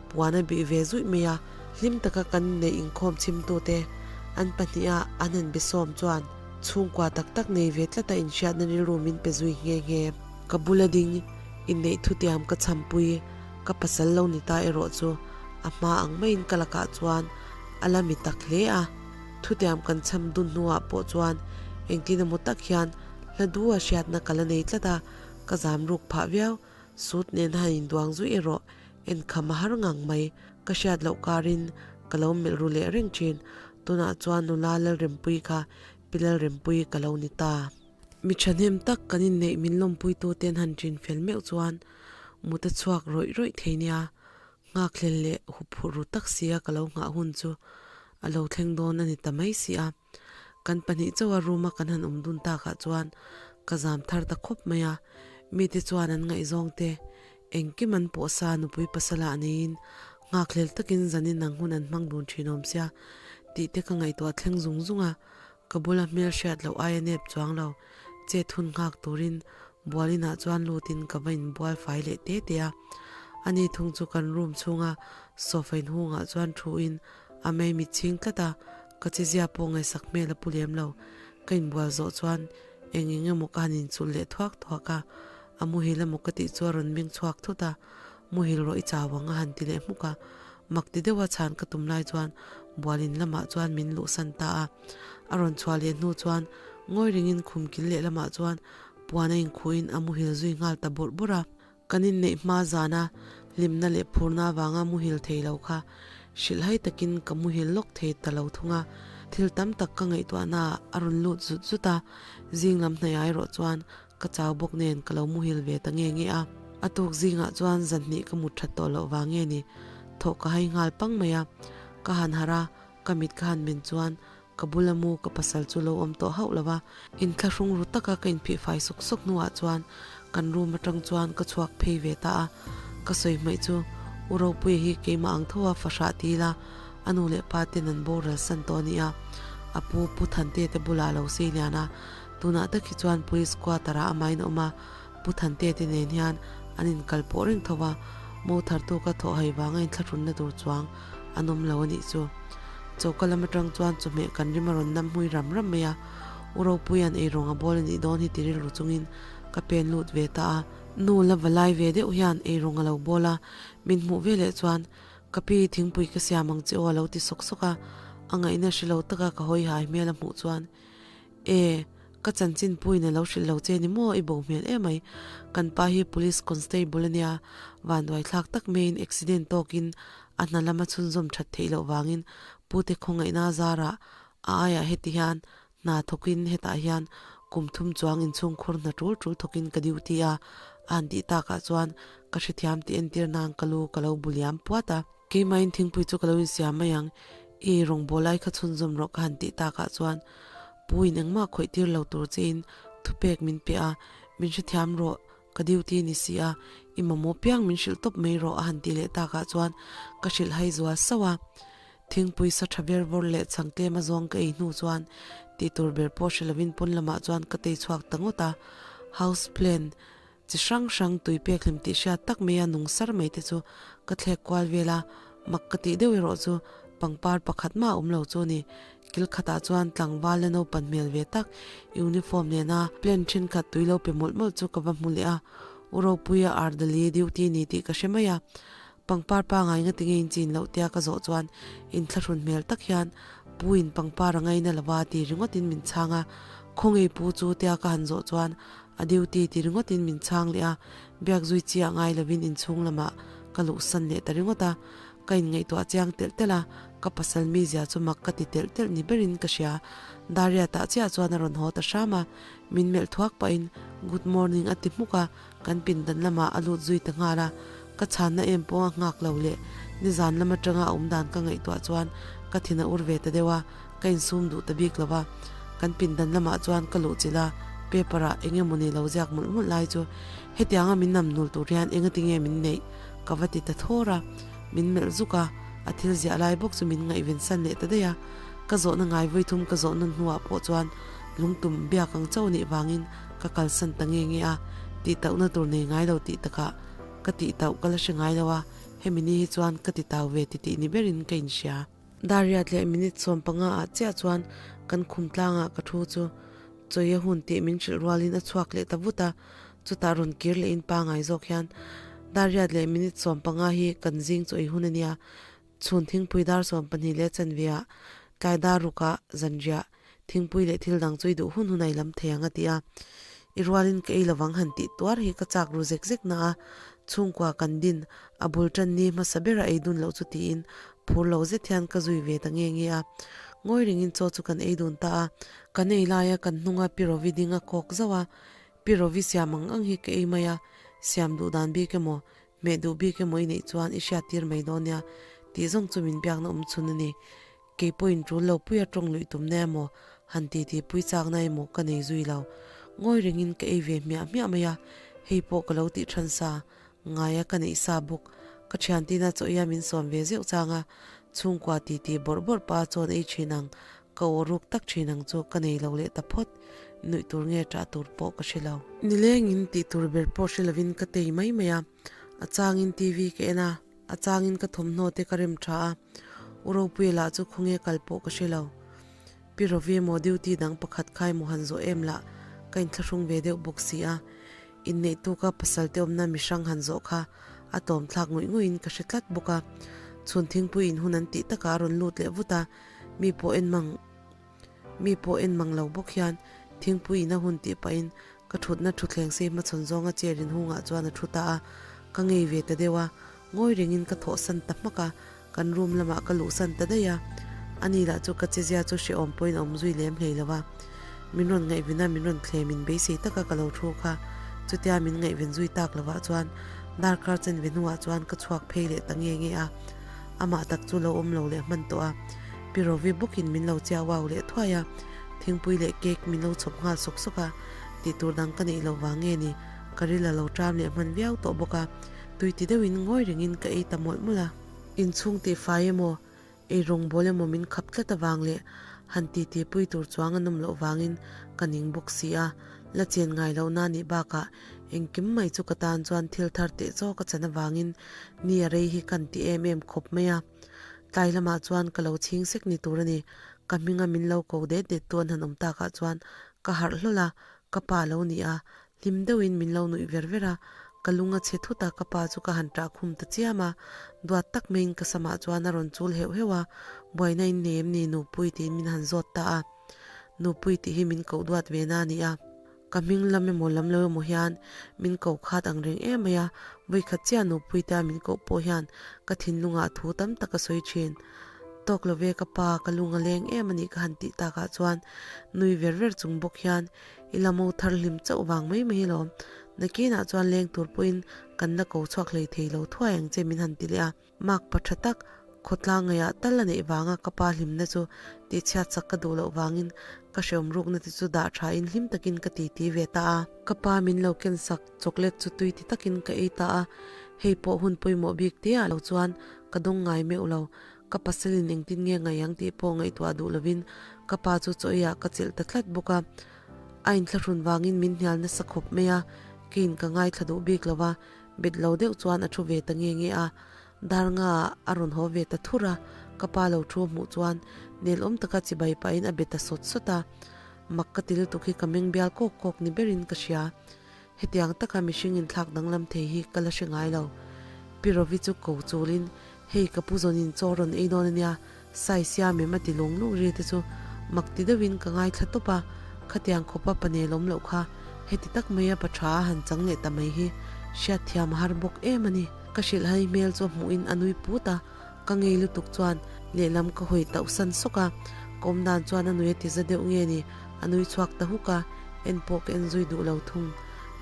puan a bih ve zuih mai a, hlim taka kan neih inkhawm chhimtute an pahniha an han be sawm chuan. Chhungkua tak tak nei ve tlat a inhriatna rilru min pe zui nghe nghe. Ka bula ding inneih thutiam ka chhampui ka pasal lo ni ta erawh chu a hma ang maiin ka lakah chuan a la mi tak hle a. Thutiam kan chham dun hnuah pawh chuan engtin emaw tak hian hla dua hriatna ka la nei tlat a, ka zam ruk phah viau. Sut nen han induang zui erawh enkham a har ngang mai. Ka hriat loh karin ka lo melh ru leh reng thin. Tunah chuan nula Lalrempuii kha Pi Lalrempuii ka lo ni ta. Mi thahnem tak kan inneih min lawmpuitu ten han thin fel meuh chuan mut a chhuak rawih rawih thei nia. Nghakhlel leh huphurh ru tak sia ka lo nghah hun chu a lo thleng dawn a ni ta mai si a. Kan pahnih chauha room a kan han awm dun takah chuan ka zam thar ta khawp mai a, mite chuan an ngaihzawng te engkim an pawh sa nupui pasala neiin nghakhlel takin zanin ang hun an hmang dun thin awm sia tih te ka ngaihtuah thleng zung zung a, ka bula hmel hriat loh aia nep chuang lo chet hun nghak turin bualinah chuan lutin ka va inbual fai leh te te a, ani thung chu kan room chhunga sofa inhungah chuan thuin A mei mit chhing tlat a, ka chizia pawh ngaihsak hmel a pu lem lo. Ka inbual zawh chuan eng eng emaw ka han inchulh leh thuak thuak a, a muhil emaw ka tih chu a rawn meng chhuak thut a, muhil rawh i chau ang a han ti leh hmuk a. Mak ti deuha chhan ka tum lai chuan bualin lamah chuan min luhsan ta a. A rawn chhuah leh hnu chuan ngawi ringin khum kil leh lamah chuan puan a inkhuhin a muhil zui nghal ta bawrh bawrh a. Kan inneih hma zana hlimna leh phurna avanga muhil thei lo kha hrilhhai takin ka muhil lawk thei ta lo thung a, thil tam tak ka ngaihtuahnaah a rawn lut zut zut a, zing lam hnaih erawh chuan ka chau bawk nen ka lo muhil ve ta nge nge a. A tuk zingah chuan zanhnih ka mut that tawh loh vang nge ni, thawh ka hai nghal pang mai a, ka han harh a, ka mit ka han men chuan Ka bula mu ka pasal chu lo awm tawh hauh lo va, inthlahrung ru taka ka inphih fai sawk sawk hnuah chuan kan room atang chuan ka chhuak phei ve ta a. Ka sawi hmaih chu U Ropuia hi keimah ang tho a fahrah ti ila, a nu leh pa ten an boral san tawh a ni a, a pu Pu Thante te bulah a lo sei lian a, tunah tak hi chuan police quarter ah amahin a awm a, Pu Thante te nen hian an inkal pawh reng tho va, mo thartu ka thawh hai vanga inthlahrunna tur chuang an awm lo a nih chu. Choka lam atang chuan chawhmeh kan rim a rawn nam hmui ram ram mai a, U Ropuia'n eirawng a bawl a nih dawn hi ti rilru chungin ka pen lut ve ta a. Nu la va lai ve deuh hian eirawng a lo bawl a, min hmuh ve leh chuan ka pi thingpui ka siam ang che aw a lo ti sawk sawk a, a ngaihna hre lo taka ka hawi hai hmel a hmuh chuan E, ka chanchin puiin a lo hrilh lo che ni maw i bo hmel emai. Kan pa hi police constable a nia, vanduai thlak tak maiin accident tawkin a hna lama chhunzawm that theih loh vangin pute khawngaihna zarah a aiah heti hian hna thawkin hetah hian kum thum chuang inchhungkhur hna tul tul thawkin ka duty a, a han tih takah chuan ka hrethiam tih entir nan ka lu ka lo bu liam puat a. Keimahin thingpui chu ka lo insiam mai ang, i rawngbâwl lai kha chhunzawm rawh ka han tih takah chuan Puiin engmah khawih tir lo tur chein thupek min pe a, min hrethiam rawh, ka duty ni si a, i mamawh piang min hrilh tawp mai rawh a han tih leh takah chuan ka hrilh hai zual sauh a. Thingpui sa tha ber vawr leh chhang tlem a zawng ka ei hnu chuan tih tur ber pawh hre lovin pawn lamah chuan ka tei chhuak ta ngawt a, house plan Chi hrang hrang tui pek hlim tih hriat tak maia nung sar mai te chu ka thlek kual vel a, mak ka tih deuh erawh chu pangpar pakhat mah a awm lo chu a ni. Kil khatah chuan tlangval la naupan hmel ve tak uniform nena plant thenkhat tui lo pe mawlh mawlh chu ka va hmu leh a, U Ropuia Ardali duty ni tih ka hre mai a, pangpar pangai nga tinge in chin loh tia ka zawh chuan inthlahrun hmel tak hian Pu in pangpar a ngaina lova ti ringawtin min chhang a, Khawngei pu chu tia ka han zawh chuan A duty ti ringawtin min chhang leh a, biak zui chiah ngai lovin inchhung lamah ka luhsan leh ta ringawt a. Ka inngaihtuah chiang telh telh a, ka pasal mizia chu mak ka ti telh telh ni berin ka hria. Daria tah chiah chuan a rawn haw ta hram a, min melh thuak pahin Good morning a ti hmuk a, kan pindan lamah a lut zui ta nghal a. Ka chhanna em pawh a nghak lo leh nizan lam atanga a awm dan ka ngaihtuah chuan ka thin a ur ve ta deuh a, ka insum duh ta bik lo va, kan pindan lamah chuan ka luh chilh a, paper ah eng emawni lo ziak mawlh mawlh lai chu hetianga min nam nul tur hian engati nge min neih ka va ti ta thawr a, min melh zuk a, a thil ziah lai bawk chu min ngaihven san leh ta daih a, ka zawhna ngai vawi thum ka zawh nawn hnuah pawh chuan lungtum biak ang chauh nih vangin ka kalsan ta nge nge a, tihtauhna tur nei ngai lo tih takah ka tihtauh ka la hre ngai lo a, hemi ni hi chuan ka titau ve titih ni berin ka inhria. Dariat leh minute 15 ah chiah chuan kan khum tlangah ka thu chu chawi a hun tih min hrilh rualin a chhuak leh ta vut a, chutah rawn kir leh in pangai zawk hian Dariat leh minute 15 hi kan zing chawi hun a nia, chhun thingpui dar 12 leh chanve ah tlai dar rukah zanriah thingpui leh thil dang chu i duh hun hun a i lam thei ang a ti a, i rualin ka ei lovang han tih tuar hi ka chak ru zek zek na a, chhungkua kan din a bul tan ni hmasa bera ei dun loh chu tiin phur lo zet hian ka zui ve ta nge nge a, ngawi ringin chaw chu kan ei dun ta a, kan ei laia kan hnunga Pi Rovi ding a kawk zauh a, Pi Rovi siam ang ang hi ka ei mai a, siam duh dan bik emaw? Hmeh duh bik emaw i neih chuan i hriat tir mai dawn nia tih zawng chu min biakna awm chhun a ni. Kei pawhin tul lo puia tawng luih tumna emaw han titi pui chakna emaw ka nei zui lo. Ngawi rengin ka ei ve hmiah hmiah mai a, hei pawh ka lo tih than sa ngaia ka neih sa bawk. Ka thiantina chaw ia min sawm ve zeuh chang a, chhungkua titi bawrh bawrh pa chawn ei thin ang, ka aw ruk tak thin ang chu ka nei lo leh ta phawt. Nuih tur nge tah tur pawh ka hre lo. Nilengin tih tur ber pawh hre lovin ka tei mai mai a, a changin TV ka en a, a changin ka thawmhnaw te ka rem tha a, U Ropuia lah chu khawnge kal pawh ka hre lo. Pi Rovi emaw duty dang pakhat kha emaw han zawh em lah ka inthlahrung ve deuh bawk si a, inneih tuka pasal te awmna mihrang han zawh kha a tlawm thlak ngawih ngawih in ka hre tlat bawk a. Chhun thingpui in hun an tih takah a rawn lut leh vut a, mi pawh en mang mi pawh en mang lo bawk hian thingpui in a hun tih pahin ka thutna thutthleng sei hmachhawn zawnga chair in hungah chuan a thu ta a, ka ngei ve ta deuh a, ngawi rengin ka thawhsan ta hmak a. Kan room lamah ka luhsan ta daih a, ani lah chu ka chezia chu hrehawm pawhin a awm zui lem hlei lo a. Min rawn ngaihven a, min rawn thlem in beisei taka ka lo thu kha. Chutia min ngaihven zui tak lovah chuan darkar chen ve hnuah chuan ka chhuak phei leh ta nge nge a. Amah tak chu lo awm lo leh hman tawh a, Pi Rovi bawkin min lo chiau au leh thuai a, thingpui leh cake min lo chhawp nghal sawk sawk a, tih tur dang ka neih loh vang nge ni, ka ril a lo ṭam leh hman viau tawh bawk a. Tui ti deuhin ngawi rengin ka ei ta mawlh mawlh a. Inchhung tih fai emaw, ei rawngbâwl emaw min khap tlat avang leh han titi pui tur chuang a nawm loh vangin ka ning bawk si a, la chen ngai lohna nih bakah engkim mai chu ka tan chuan thil thar teh chaw ka chan avangin ni a rei hi kan ti em em khawp mai a. Tlai lamah chuan ka lo chhing sek ni tur a ni. Ka hminga min lo ko det det tu an han awm takah chuan ka harh hlawl a, ka pa lo ni a, Hlim deuhin min lo nuih ver ver a, ka lung a chhe thut a, ka pa chu ka han ṭah khum ta chiam a, duat tak maiin ka samah chuan a rawn chul heuh heuh a, buaina in nei em ni Nupui tiin min han zawt ta a, Nupui tih hi min koh duat ve na a ni a, ka hming lam emaw lam lo emaw hian min koh khat ang reng em mai a, vawikhat chiah Nupui te a min koh pawh hian ka thinlungah thu tam tak a sawi thin. Tawk lo ve ka pa, ka lung a leng em a nih ka han tih takah chuan nui ver ver chung bawk hian I la mo thar hlim chauh vang mai mai alawm. Nakinah chuan leng tur pawhin kan la ko chhuak hlei thei lo thuai ang che min han ti leh a. Mark pa tha tak, khawtlang ngaihah tal a neih vanga ka pa hlimna chu tihchhiat sak ka duh loh vangin ka hreawm rukna te chu dah tha in hlim takin ka titi ve ta a. Ka pa min lo ken sak chocolate chu tui ti takin ka ei ta a. Hei pawh hun pawimawh bik te ah lo chuan ka dawng ngai meuh lo. Ka pasalin engtin nge ngaih ang tih pawh ngaihtuah duh lovin ka pa chu chaw eiah ka chelh ta tlat bawk a. A inthlahrun vangin min hnial nasa khawp mai a, keiin ka ngaithla duh bik lo va, bet lo deuh chuan a thu ve ta nge nge a. Dar nga ah a rawn haw ve ta thur a, ka pa lo thu hmuh chuan nelawm taka chibai pahin a be ta sawt sawt a. Mak ka ti lutuk hi ka meng bial kawk kawk ni berin ka hria. Hetiang taka mihring inthlak danglam thei hi ka la hre ngai lo. Pi Rovi chu ko chulin, Hei ka pu zawnin chaw rawn ei dawn ania, sai siam em a ti lung lung ri te chu mak ti deuhin ka ngaithla tawp a, khatiang khawpa pa nelawm loh kha heti tak maia pa tha a han chang leh ta mai hi hriatthiam a har bawk em a ni. Ka hrilh hai hmel chu a hmuhin a nui put a, ka ngei lutuk chuan lehlam ka hawi tauh san sawk a, ka awm dan chuan a nui a ti za deuh nge ni, a nui chhuak ta huk a, en pawh ka en zui duh lo thung.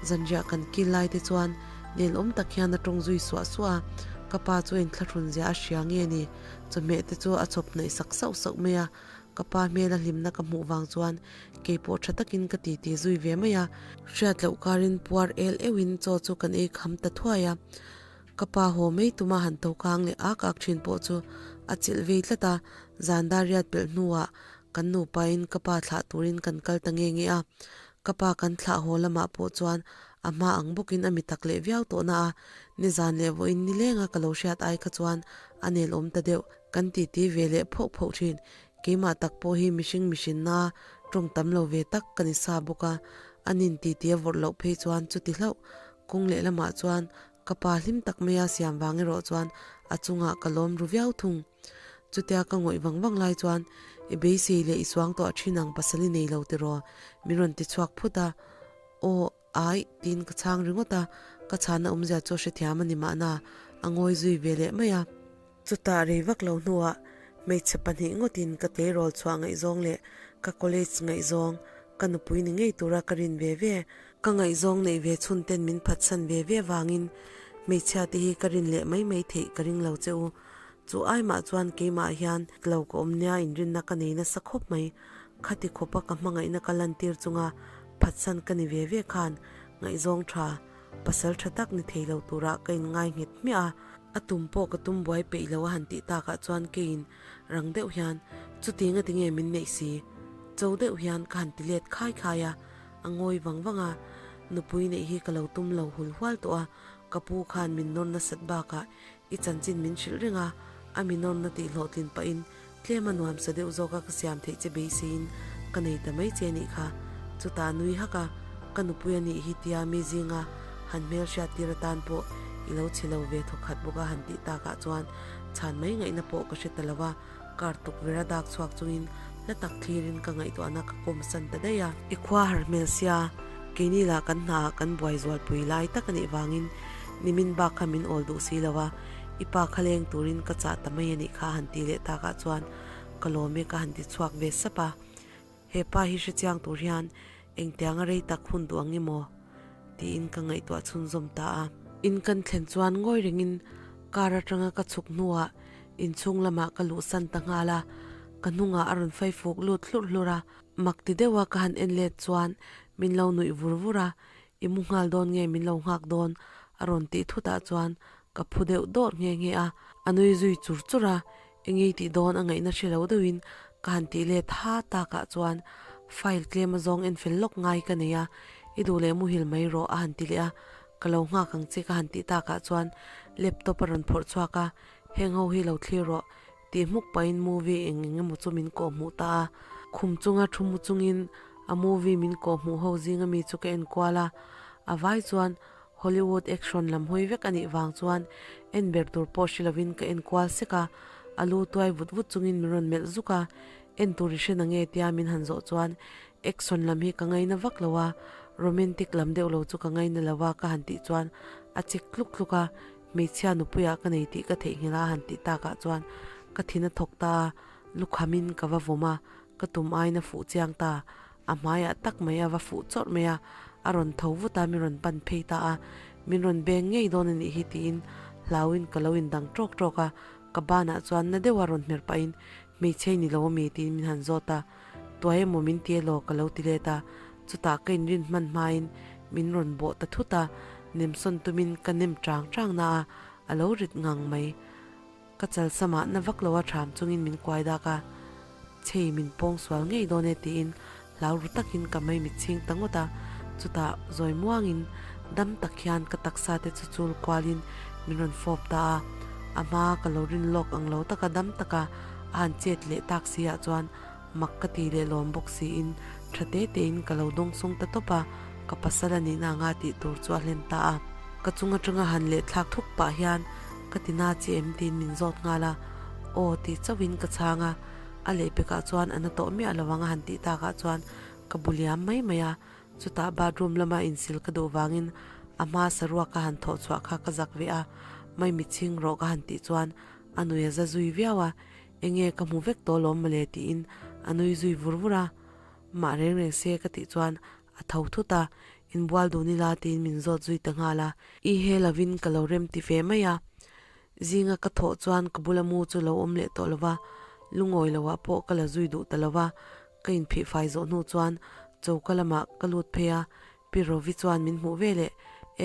Zanriah kan kil lai te chuan nelawm tak hian a tawng zui suah suah a, ka pa chu inthlahrun zia a hria nge ni, chawhmeh te chu a chawp hnaih sak sauh sauh mai a, ka pa hmela hlimna ka hmuh vang chuan kei pawh tha takin ka titi zui ve mai a, hriat loh karin puar el euhin chaw chu kan ei kham ta thuai a. Ka pa haw mai tuma han to kang leh ak ak thin pawh chu a chilh vei tlat a, zan dar riat pelh hnuah kan nupain ka pa thlah turin kan kal ta nge nge a. Ka pa kan thlah haw lamah pawh chuan a hma ang bawkin a mi tak leh viau tawh na a, nizan leh vawiin nilenga ka lo hriat ai kha chuan a nelawm ta deuh. Kan titi ve leh phauh phauh thin. Keimah tak pawh hi mihring mihrinna tawng tam lo ve tak ka ni sa bawk a, a nin titi a vawrh loh phei chuan chuti hlauh. Kawng lehlamah chuan Ka pa hlim tak mai a siam vang erawh chuan a chungah ka lawm ru viau thung. Chutia ka ngawih vang vang lai chuan i beisei leh i suang tawh thin ang pasal i nei lo tiraw? Min rawn ti chhuak phut a. Aw, aih, tiin ka chhang ringawt a, ka chhana awmzia chu a hrethiam a ni mahna, a ngawi zui ve leh mai a. Chutah rei vak lo hnuah hmeichhe pahnih ngawtin ka tleirawl chhuah ngaihzawng leh ka college ngaihzawng, ka nupui ni ngei tura ka rin ve ve, ka ngaihzawng neih ve chhun ten min phatsan ve ve vangin Hmeichhia te hi ka rin leh mai mai theih ka ring lo che u. Chu ai mah chuan keimah hian lo ka awm nia inrinna ka nei nasa khawp mai. Khati khawpa ka hmangaihna ka lantir chunga phatsan ka ni ve ve khan ngaihzawng tha, pasal tha tak ni thei lo turah ka inngai nghet hmiah a. A tum pawh ka tum buai peih lo a han tih takah chuan keiin rang deuh hian chuti nga tinge min neih si? Cho deuh hian ka han ti let khai khai a, a ngawi vang vang a, nupui neih hi ka lo tum lo hul hual tawh a, ka pu khan min nawr nasat bakah i chanchin min hrilh reng a, a mi nawrna tih hlawhtlin pahin tlem a nuamsa deuh zawka ka siam theih che beiseiin ka nei ta mai che nih kha. Chutah nui hak a, ka nupui a nih hi tia mi zinga han hmel hriat tir atan pawh i lo chhe lo ve thawk khat bawk a han tih takah chuan chhan mai ngaihna pawh ka hre ta lo a, kar tukverh a dak chhuak chungin hla tak thlirin ka ngaihtuahna ka kawm san ta daih a. I khua har hmel sia, keini lah kan hnaah kan buai zualpui lai tak a nih vangin nimin bak kha min awl duh si lo a, i pa kha leng turin ka chah ta mai a nih kha han ti leh takah chuan ka lawm e ka han ti chhuak ve sap a. He pa hi hrechiang tur hian engtianga rei tak hun duh ang i maw? tiin ka ngaihtuah chhunzawm ta a. In kan thlen chuan ngawi rengin car atanga ka chhuk hnuah inchhung lamah ka luhsan ta nghal a, ka hnungah a rawn faifuk lut hlurh hlurh a, mak ti deuha ka han en let chuan min lo nuih vur vur a, I mu nghal dawn nge min lo nghak dawn? a rawn tih thutah chuan ka phu deuh dawrh nghe nghe a, a nui zui chur chur a, engei tih dawn a ngaihna hre lo deuhin ka han tih let ha takah chuan file tlem azawng en fel lawk ngai ka nei a, i duh leh muhil mai rawh a han ti leh a, ka lo nghak ang che ka han tih takah chuan laptop a rawn phawrh chhuak a, heng ho hi lo thlir rawh tih hmuk pahin movie eng eng emaw chu min kawh hmuh ta a, khum chunga thu mu chungin a movie min kawh hmuh ho zinga mi chu ka en kual a, a vai chuan Hollywood action lam hawi vek a nih vang chuan en ber tur pawh hre lovin ka en kual sek a, a lu tuai vut vut chungin min rawn melh zuk a, en tur i hre na nge tia min han zawh chuan action lam hi ka ngaina vak lo a, romantic lam deuh lo chu ka ngaina lo a ka han tih chuan a chik tluk tluk a, hmeichhia nupuiah ka nei tih ka theihnghilh a han tih takah chuan ka thin a thawk ta a, lukhamin ka va vawm a, ka tum aiin a fuh chiang ta. A hmaiah tak mai a va fuh chawrh mai a, a rawn tho vut a, min rawn pan phei ta a, min rawn beng ngei dawn a nih hi tiin hlauin ka lo indang tawk tawk a, ka banah chuan na deuha rawn hmer pahin hmeichhe i ni lo ami tiin min han zawt a, tuai emaw min ti elaw ka lo ti let a, chutah ka inrin hman hmain min rawn bawh ta thut a, nemsawn tumin ka nem chang chang na a, a lo rit ngang mai. Ka chalsamah na vak lo a ṭham chungin min kuai dak a, chhei min pawng sual ngei dawn e tiin hlau ru takin ka mei mit chhing ta ngawt a, chutah zawi muangin dam tak hian ka taksa te chu chul kualin min rawn fawp ta a, a hma ka lo rin lawk ang lo taka dam taka a han chet leh tak si ah chuan mak ka ti leh lawm bawk siin tha te tein ka lo dawng sawng ta tawp a, ka pasal a nihna anga tih tur chu a hlen ta a. Ka chung atanga han leh thlak thuk pah hian ka ti na chi em tiin min zawt nghal a, aw tih chauhin ka chhang a, a lehpekah chuan a na tawh miah lo ang a han tih takah chuan ka bu liam mai mai a, chutah bathroom lama insil ka duh vangin a hma saruak ka han thawh chhuah kha ka zak ve a, mai mitchhing rawh ka han tih chuan a nui a za zui viau a, Enge ka hmu vek tawh lawm mawle tiin a nui zui vur vur a, mah reng reng se ka tih chuan a tho thut a, inbual dun ila tiin min zawt zui ta nghal a. I he lovin ka lo rem ti ve mai a, zinga ka thawh chuan ka bula mu chu lo awm leh tawh lova, lungawi loah pawh ka la zui duh ta lova, ka inphih fai zawh hnu chuan choka lamah ka lut phei a, Pi Rovi chuan min hmuh ve leh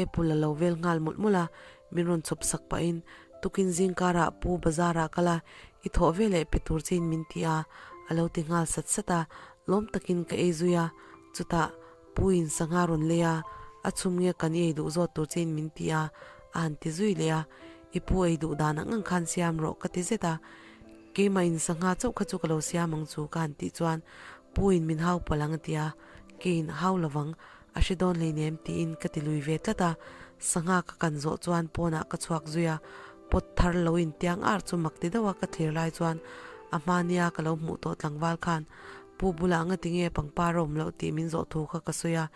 apple a lo vel nghal mawlh mawlh a, min rawn chhawp sak pahin tukin zingkarah Pu Bazarah kal a, i thawh ve leh pe tur chiin min ti a, a lo ti nghal sat sat a, lawm takin ka ei zui a, chutah Pu in sangha rawn lei a, a chhum nge kan i ei duh zawt tur chiin min ti a, a han ti zui leh a, i pu ei duh dan ang ang khan siam rawh ka ti zet a, keimah in sangha chauh kha chu ka lo siam ang chu ka han tih chuan Pu in min hau palh ang a ti a, Keiin hau lovang, a hre dawn hleinem tiin ka ti lui ve tlat a, sangha ka kan zawh chuan pawnah ka chhuak zui a, pot thar lo intiang ar chu mak ti deuha ka thlir lai chuan a hma nia ka lo hmuh tawh tlangval khan Pu bulah ngati nge pangpar a awm loh tih min zawh thu kha ka sawi a,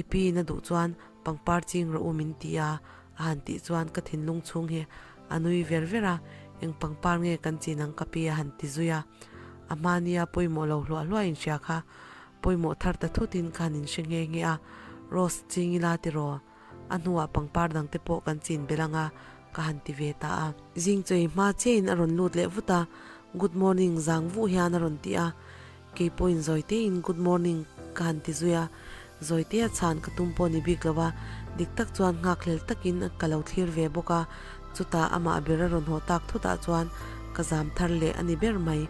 i pi in a duh chuan pangpar ching rawh u min ti a, a han tih chuan ka thinlung chhung hi a nui ver ver a, eng pangpar nge kan chin ang ka pi a han ti zui a, a hma nia pawimawh lo hluah hluah inhria kha Pawimawh thar ta thutin khan in hre nghe nghe a, Rose ching ila tiraw? A hnuah pangpar dang te pawh kan chin belh ang a, ka han ti ve ta a. Zing chawi hma chiahin a rawn lut leh vut a, Good morning zang vuh hian a rawn ti a. Kei pawhin zawi tein Good morning ka han ti zui a. Zawi tea chhan ka tum pawh ni bik lo a, dik tak chuan nghakhlel takin ka lo thlir ve bawk a. Chutah amah ber a rawn haw tak thutah chuan ka zam thar leh a ni ber mai.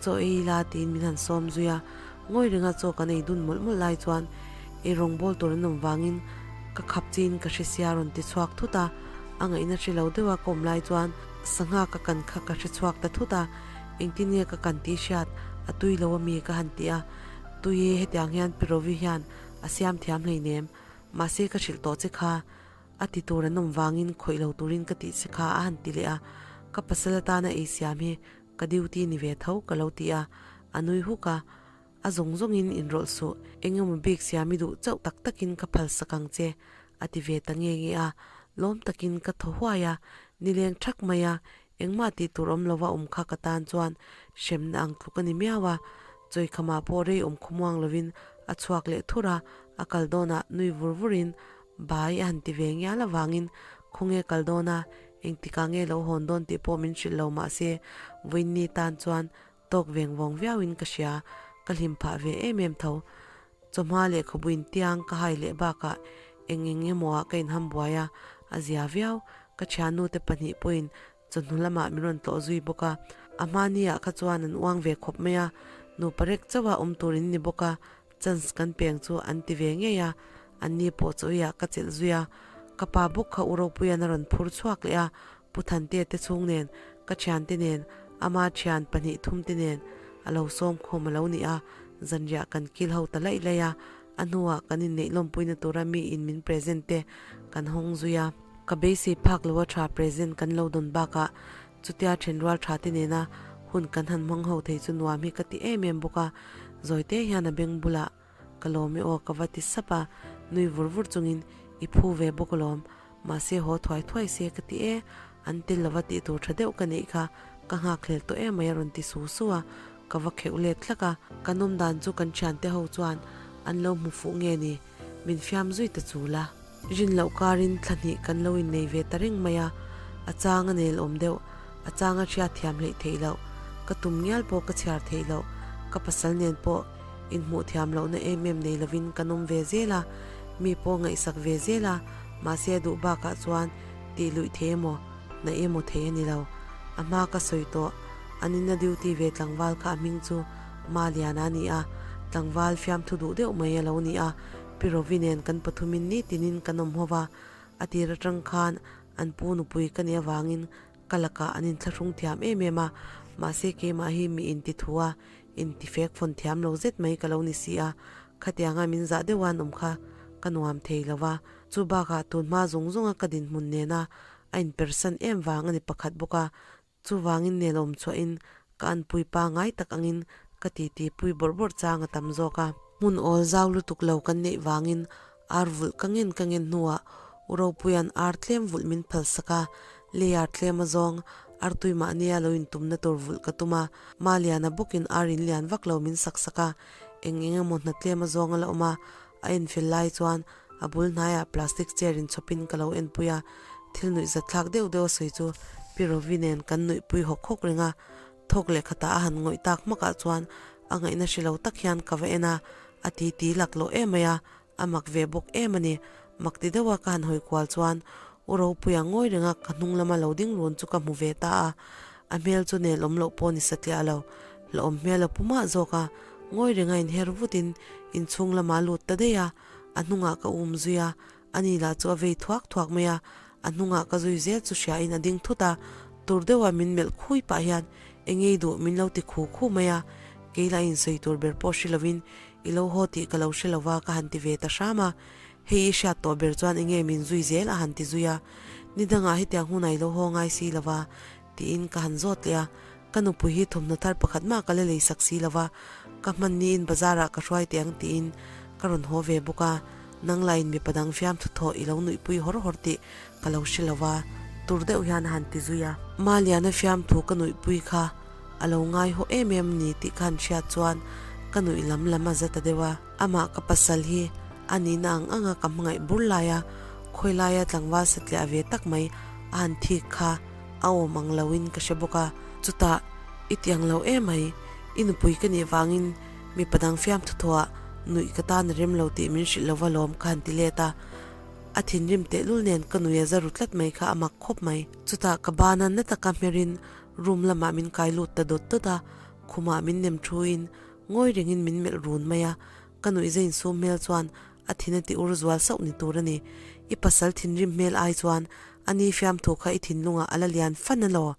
Chaw ei ila tiin min han sawm zui a, ngawi renga chaw kan ei dun mawlh mawlh lai chuan ei rawngbâwl tur an awm vangin ka khap chiin ka hre sia rawn ti chhuak thut a, a ngaihna hre lo deuha ka awm lai chuan sangha ka kan kha ka hre chhuak ta thut a, engtin nge ka kan tih hriat a tui lo ami ka han ti a, tui e hetiang hian Pi Rovi hian a siam thiam hleinem, mahse ka hrilh tawh che kha. A ti tur an awm vangin khawih lo turin ka tih che kha a han ti leh a, ka pasal atana ei siam hi ka duty ni ve tho ka lo ti a, a nui huk a, a zawng zawngin inrawlh suh, eng emaw bik siam i duh chauh tak takin ka phal sak ang che a ti ve ta nge nge a, lawm takin ka thaw huai a, nileng thak mai a, engmah tih tur awm lova awm kha ka tan chuan hremna ang tluk a ni miau a, chawikhamah pawh rei awm khawmuang lovin a chhuak leh thur a, a kal dawnah nui vur vurin Bai a han ti ve ngial avangin khawnge kal dawn a, engtikah nge lo hawn dawn tih pawh min hrilh lo mah se vawiinni tan chuan tawk veng vawng viauin ka hria, ka hlim phah ve em em tho. Chawhma lehkhabuin tiang ka hai leh bakah eng eng emaw ah ka inham buai a, a zia viau. Ka thiannu te pahnih pawhin chawhnu lamah min rawn tlawh zui bawk a, a hmani ah kha chuan an uang ve khawp mai a, nupa rek chauha awm tur in ni bawk a, Chance kan peng chu an ti ve ngei a, an ni pawh chawiah ka chelh zui a, ka pa bawk kha u Ropuia'n a rawn phur chhuak leh a, Pu Thantea te chhung nen, ka thiante nen, ama thian pahnih thum te nen a lo sawm khawm a lo ni a, zanriah kan kil ho ta laih laih a, a hnuah kan inneih lawmpuina tura mi in min present te kan hawng zui a. Ka beisei phak lo a tha present kan lo dawn bakah Chutia thenrual tha te nena hun kan han hmang ho thei chu nuam hi ka ti em em bawk a, Zawite hian a beng bulah ka lawm e aw ka va ti sap a, nui vur vur chungin i phu ve bawk alawm, mahse haw thuai thuai se ka ti e, an tel lova tih tur tha deuh ka neih kha ka nghakhlel tawh em mai a rawn ti su su a, ka va kheuh let hlak a, kan awm dan chu kan thiante ho chuan an lo hmu fuh nge ni, min fiam zui ta chul a. Rin loh karin thla hnih kan lo innei ve ta reng mai a, a chang a nel awm deuh, a chang a hriat thiam hleih theih loh, ka tum ngial pawh ka chhiar theih loh, ka pasal nen pawh inhmuh thiam lohna em em nei lovin kan awm ve zel a, mi pawh ngaihsak ve zel a, mahse a duh bakah chuan tih luih thei emaw, naih emaw thei a ni lo. A hma ka sawi tawh, an inna duty ve tlangval kha a hming chu Maliana a ni a, tlangval fiamthu duh deuh mai a lo ni a, Pi Rovi nen kan pathumin nitinin kan awm ho va, a tir atang khan an pu nupui ka nih avangin ka lakah an inthlahrung thiam em em a, mahse keimah hi mi intithu a, intifek fawn thiam lo zet mai ka lo ni si a, khatianga min zah deuh a an awm kha ka nuam thei lo va, chu bakah tunhma zawng zawnga ka dinhmun nena a inpersan em vang a ni pakhat bawk a, Chuvangin nelawm chhuahin ka anpui pangai tak angin ka titi pui bawrh bawrh chang a tam zawk a. Hmun awl zau lutuk lo kan neih vangin ar vulh ka ngen ka ngen hnuah U Ropuia'n ar tlem vulh min phal sak a, lei ar tlem a zawng, ar tui mahnia lo intumna tur vulh ka tum a, Maliana bawkin ar in lian vak lo min sak sak a, eng eng emaw hna tlem a zawng a la awm a, a enfel lai chuan a bul hnaiah plastic chair inchhawpin ka lo enpui a, Thil nuih zat thlak deuh deuh a sawi chu Pi Rovi nen kan nuihpui hawk hawk reng a, thawk leh khatah a han ngawih tak hmakah chuan a ngaihna hre lo tak hian ka va en a, a ti ti laklawh em mai a, a mak ve bawk em a ni. Mak ti deuha ka han hawi kual chuan U Ropuia ngawi renga ka hnung lama lo ding run chu ka hmu ve ta a, a hmel chu nel awm loh pawh ni satliah lo, hlauhawm hmel a pu mah zawk a, ngawi renga inher vutin inchhung lamah a lut ta daih a, a hnungah ka um zui a, Ani lah chu a vei thuak thuak mai a, a hnungah ka zui zel chu hriain a ding thut a, tur deuha min melh khui pah hian eng ngei duh min lo ti khu khu mai a, kei lah insawi tur ber pawh hre lovin i lo haw tih ka lo hre lova ka han ti ve ta hram a, hei i hriat tawh ber chuan eng nge min zui zel a han ti zui a, ni dangah hetiang hunah i lo haw ngai si lova tiin ka han zawt leh a, ka nupui hi thawmhnaw thar pakhat mah ka la lei sak si lova, ka hman niin bazar ah ka hruai teh ang tiin ka rawn haw ve bawk a, nang lain mipa dang fiamthu thawh i lo nuihpui hawr hawr tih ka lo hre lova, tur deuh hian a han ti zui a. Maliana fiamthu ka nuihpui kha a lo ngai haw em em ni tih ka han hriat chuan ka nuih lam lam a za ta deuh a, amah ka pasal hi a nihna ang anga ka hmangaih bur lai a. Khawilaia tlangval satliah ve tak mai a han thik kha a awm ang loin ka hre bawk a. Chutah, I ti ang lo emai, i nupui ka nih vangin mipa dang fiamthu thuah nuih ka tan a rem lo tih min hrilh lova lawm ka han ti let a. A thinrim tehlul nen ka nui a za ru tlat mai kha a mak khawp mai. Chutah ka bana na taka hmerin room lamah min kai lut ta dawt dawt a, khumah min nem thuin ngawi rengin min melh run mai a, ka nuih za insum hmel chuan a thin a ti ur zual sauh ni tur a ni. I pasal thinrim hmel ai chuan a ni fiamthu kha i thinlungah a la lian fan alaw?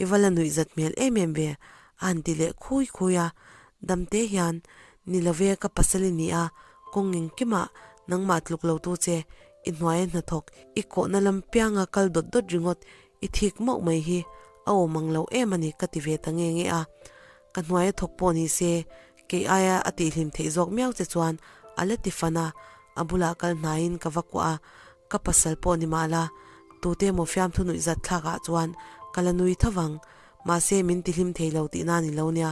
I va la nuih zat hmel em em ve a han ti leh khui khui a, damte hian ni love ka pasal i ni a, kawng engkimah nangmah tluk lo tu che, i hnuaia hnathawk, i kawhna lam pianga kal dawt dawt ringawt i thik mauh mai hi a awm ang lo em a ni ka ti ve ta nge nge a, ka hnuaia thawk pawh ni se kei aia a tihhlim theih zawk miau che chuan a la ti fan a, a bulah kal hnaiin ka va kuah a, ka pasal pawh ni mah la, tute emaw fiamthu nuih zat thlakah chuan ka la nui tho vang, mahse min tihlim thei lo tihna ni lo nia,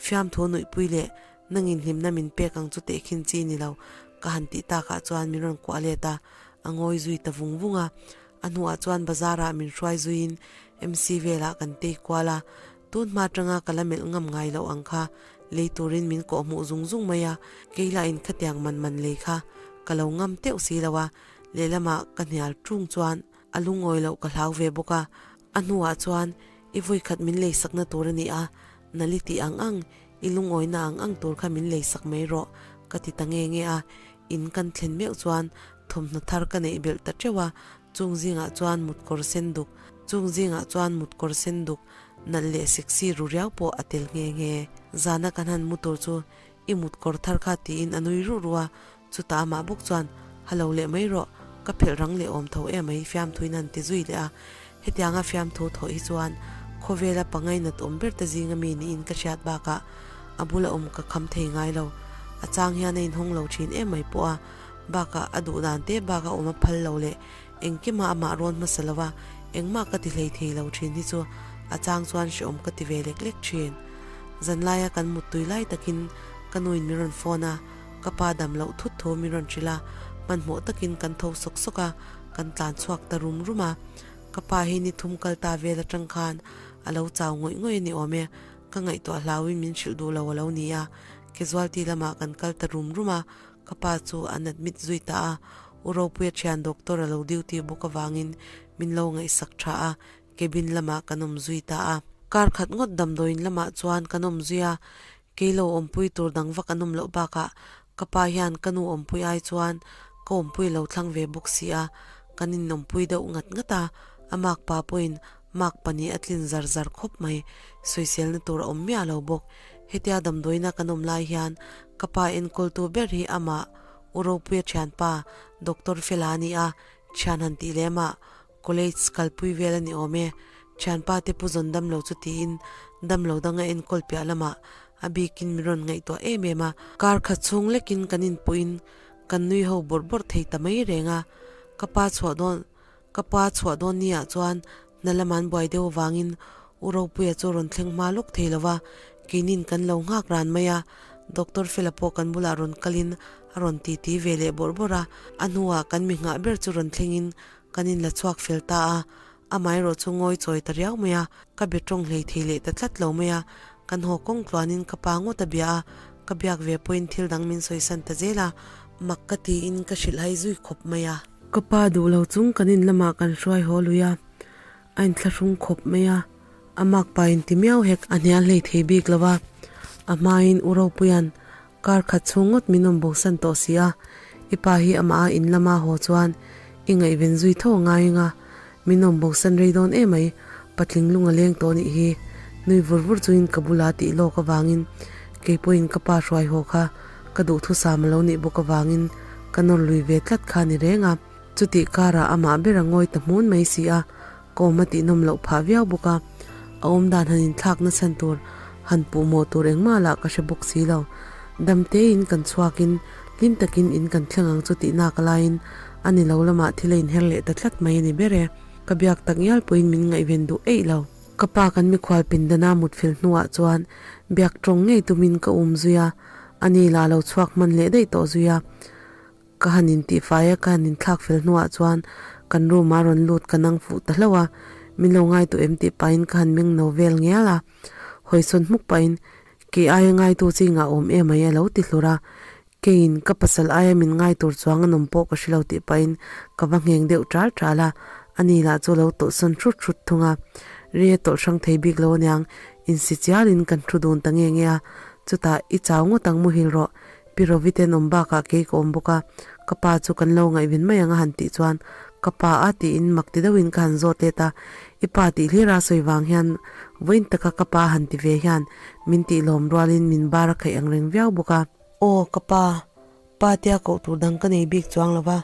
fiamthu nuihpui leh nangin hlimna min pek ang chu tehkhin chi ni lo ka han tih takah chuan min rawn kuah let a, a ngawi zui ta vung vung a, a hnuah chuan bazar ah min hruai zuiin MC velah kan tei kual a, tun hma atanga ka la melh ngam ngai loh ang kha lei turin min kawh hmuh zung zung mai a, kei lah in khatiang man man lei kha ka lo ngam teuh si lo a, lehlamah ka hnial tung chuan a lungawi loh ka hlau ve bawk a, a hnuah chuan i vawikhat min lei sakna tur a ni a, nali tih ang ang I lungawina ang ang tur kha min leisak mai rawh, ka ti ta nge nge a. In kan thlen meuh chuan thawmhnaw thar ka neih belh ta teuh a, chung zingah chuan mutkawr sen duk, chung zingah chuan mutkawr sen duk nalh leh sexy ru riau pawh a tel nghe nghe. Zana kan han mu tur chu i mutkawr thar kha tiin a nui ruh ruh a, chutah amah bawk chuan ha lo leh mai rawh, ka phelh rang leh awm tho em mai fiamthuin han ti zui leh a. Hetianga fiamthu thawh hi chuan khawvela pangainat awm ber te zinga mi niin ka hriat bakah a bula awm ka kham thei ngai lo. A chang hian a inhawng lo thin em mai pawh a, bakah a duh dan te baka awm a phal lo leh engkima amah rawn hmasa lo a, engmah ka ti hlei thei lo thin hi chu a chang chuan hrehawm ka ti ve lek lek thin. Zanlaia kan muttui lai takin ka nuin min rawn phone a, ka pa dam loh thut thu min rawn hrilh a, hmanhmawh takin kan tho sawk sawk a, kan tlan chhuak ta rum rum a, ka pa hi ni thum kal ta vel atang khan a lo chau ngawih ngawih a ni awm e, ka ngaihtuah hlauin min hrilh duh lo a lo ni a, casualty lamah kan kal ta rum rum a, ka pa chu an admit zui ta a, U Ropuia thian doctor a lo duty bawk avangin min lo ngaihsak tha a, cabin lamah kan awm zui ta a. Kar khat ngawt damdawiin lamah chuan kan awm zui a, Kei lo awmpui tur dang vak an awm loh bakah ka pa hian ka nu awmpui ai chuan ka awmpui lo thlang ve bawk si a, kan inawmpui deuh ngat ngat a, a makpa pawhin mak pahnih a tlin zar zar khawp mai, sawiselna tur a awm miah lo bawk. Hetia damdawiina kan awm lai hian ka pa enkawltu ber hi amah U Ropuia thianpa Doctor Fela a ni a, thian han tih lem ah College kalpui vel a ni awm e, thianpa te pu zawn damlo chu tiin damlo dang a enkawl piah lamah a bikin min rawn ngaihtuah em em a, kar khat chhung lekin kan inpuiin kan nui ho bawrh bawrh thei ta mai reng a, ka pa chhuah dawn ka pa chhuah dawn ni ah chuan hna lam an buai deuh avangin U Ropuia chu rawn thleng hma lawk thei lo va, keinin kan lo nghak ran mai a, Doctor Fela pawh kan bulah rawn kalin a rawn titi ve leh bawrh bawrh a, a hnuah kan mi nghah ber chu rawn thlengin Kan inla chhuak fel ta a, amaherawh chu ngawi chawi ta riau mai a, ka be tawng hlei thei leh ta tlat lo mai a, kan haw kawng tluanin ka pa ngawt a bia a, ka biak ve pawhin thil dang min sawisan ta zel a, mak ka tiin ka hrilh hai zui khawp mai a. Ka pa duh lo chung kan in lamah kan hruai haw lui a, a inthlahrung khawp mai a, a mak pa in ti miau hek a hnial hlei thei bik lo a, a hmain U Ropuia'n Kar khat chhung ngawt min awm bosan tawh si a, i pa hi amah a in lama haw chuan i ngaihven zui tho a ngai anga, min awm bosan rei dawn emai, patling lung a leng tawh nih hi, nui vur vur chungin ka bula tih lawk avangin keipawhin ka pa hruai haw kha ka duhthusam a lo nih bawk avangin ka nawr lui ve tlat kha ni reng a, chutih karah amah ber a ngawi ta hmun mai si a, ka awm a tihnawm loh phah viau bawk a, a awmdan han inthlak nachhan tur han puh mawh tur engmah lah ka hre bawk si lo. Dam tein kan chhuakin hlim takin in kan thleng ang chu tih nak laiin a ni lo lamah thil a inher leh ta tlat mai a ni ber e. Ka biak tak ngial pawhin min ngaihven duh eih lo. Ka pa kan mikhual pindana mut fel hnuah chuan biak tawng ngei tumin ka um zui a, ani lah lo chhuak hman leh daih tawh zui a. Ka han intihfai a, ka han inthlak fel hnuah chuan kan room ah rawn lut ka nang fuh ta hlauh a, min lo ngai tawh em tih pahin ka han meng no vel ngial a, hawisawn hmuk pahin kei aia ngaitu chi ngah awm em ai a lo ti hlur a, keiin ka pasal aia min ngai tur chuang a nawm pawh ka hre lo tih pahin ka va ngheng deuh ṭal ṭal a, ani lah chu a lo tawlhsawn hrut hrut thung a, ri a tawlh hrang thei bik lo aniang insi chialin kan thu dun ta nge nge a, chutah i chau ngawt ang muhil rawh Pi Rovi te an awm bakah kei ka awm bawk a, ka pa chu kan lo ngaihven mai ang a han tih chuan ka pa a tiin mak ti deuhin ka han zawt let a, i pa tih hlir a sawi vang hian vawiin taka ka pa han ti ve hian min tih lawm rualin min bar a khaih ang reng viau bawk a. Aw ka pa, pa tia koh tur dang ka nei bik chuang lo va,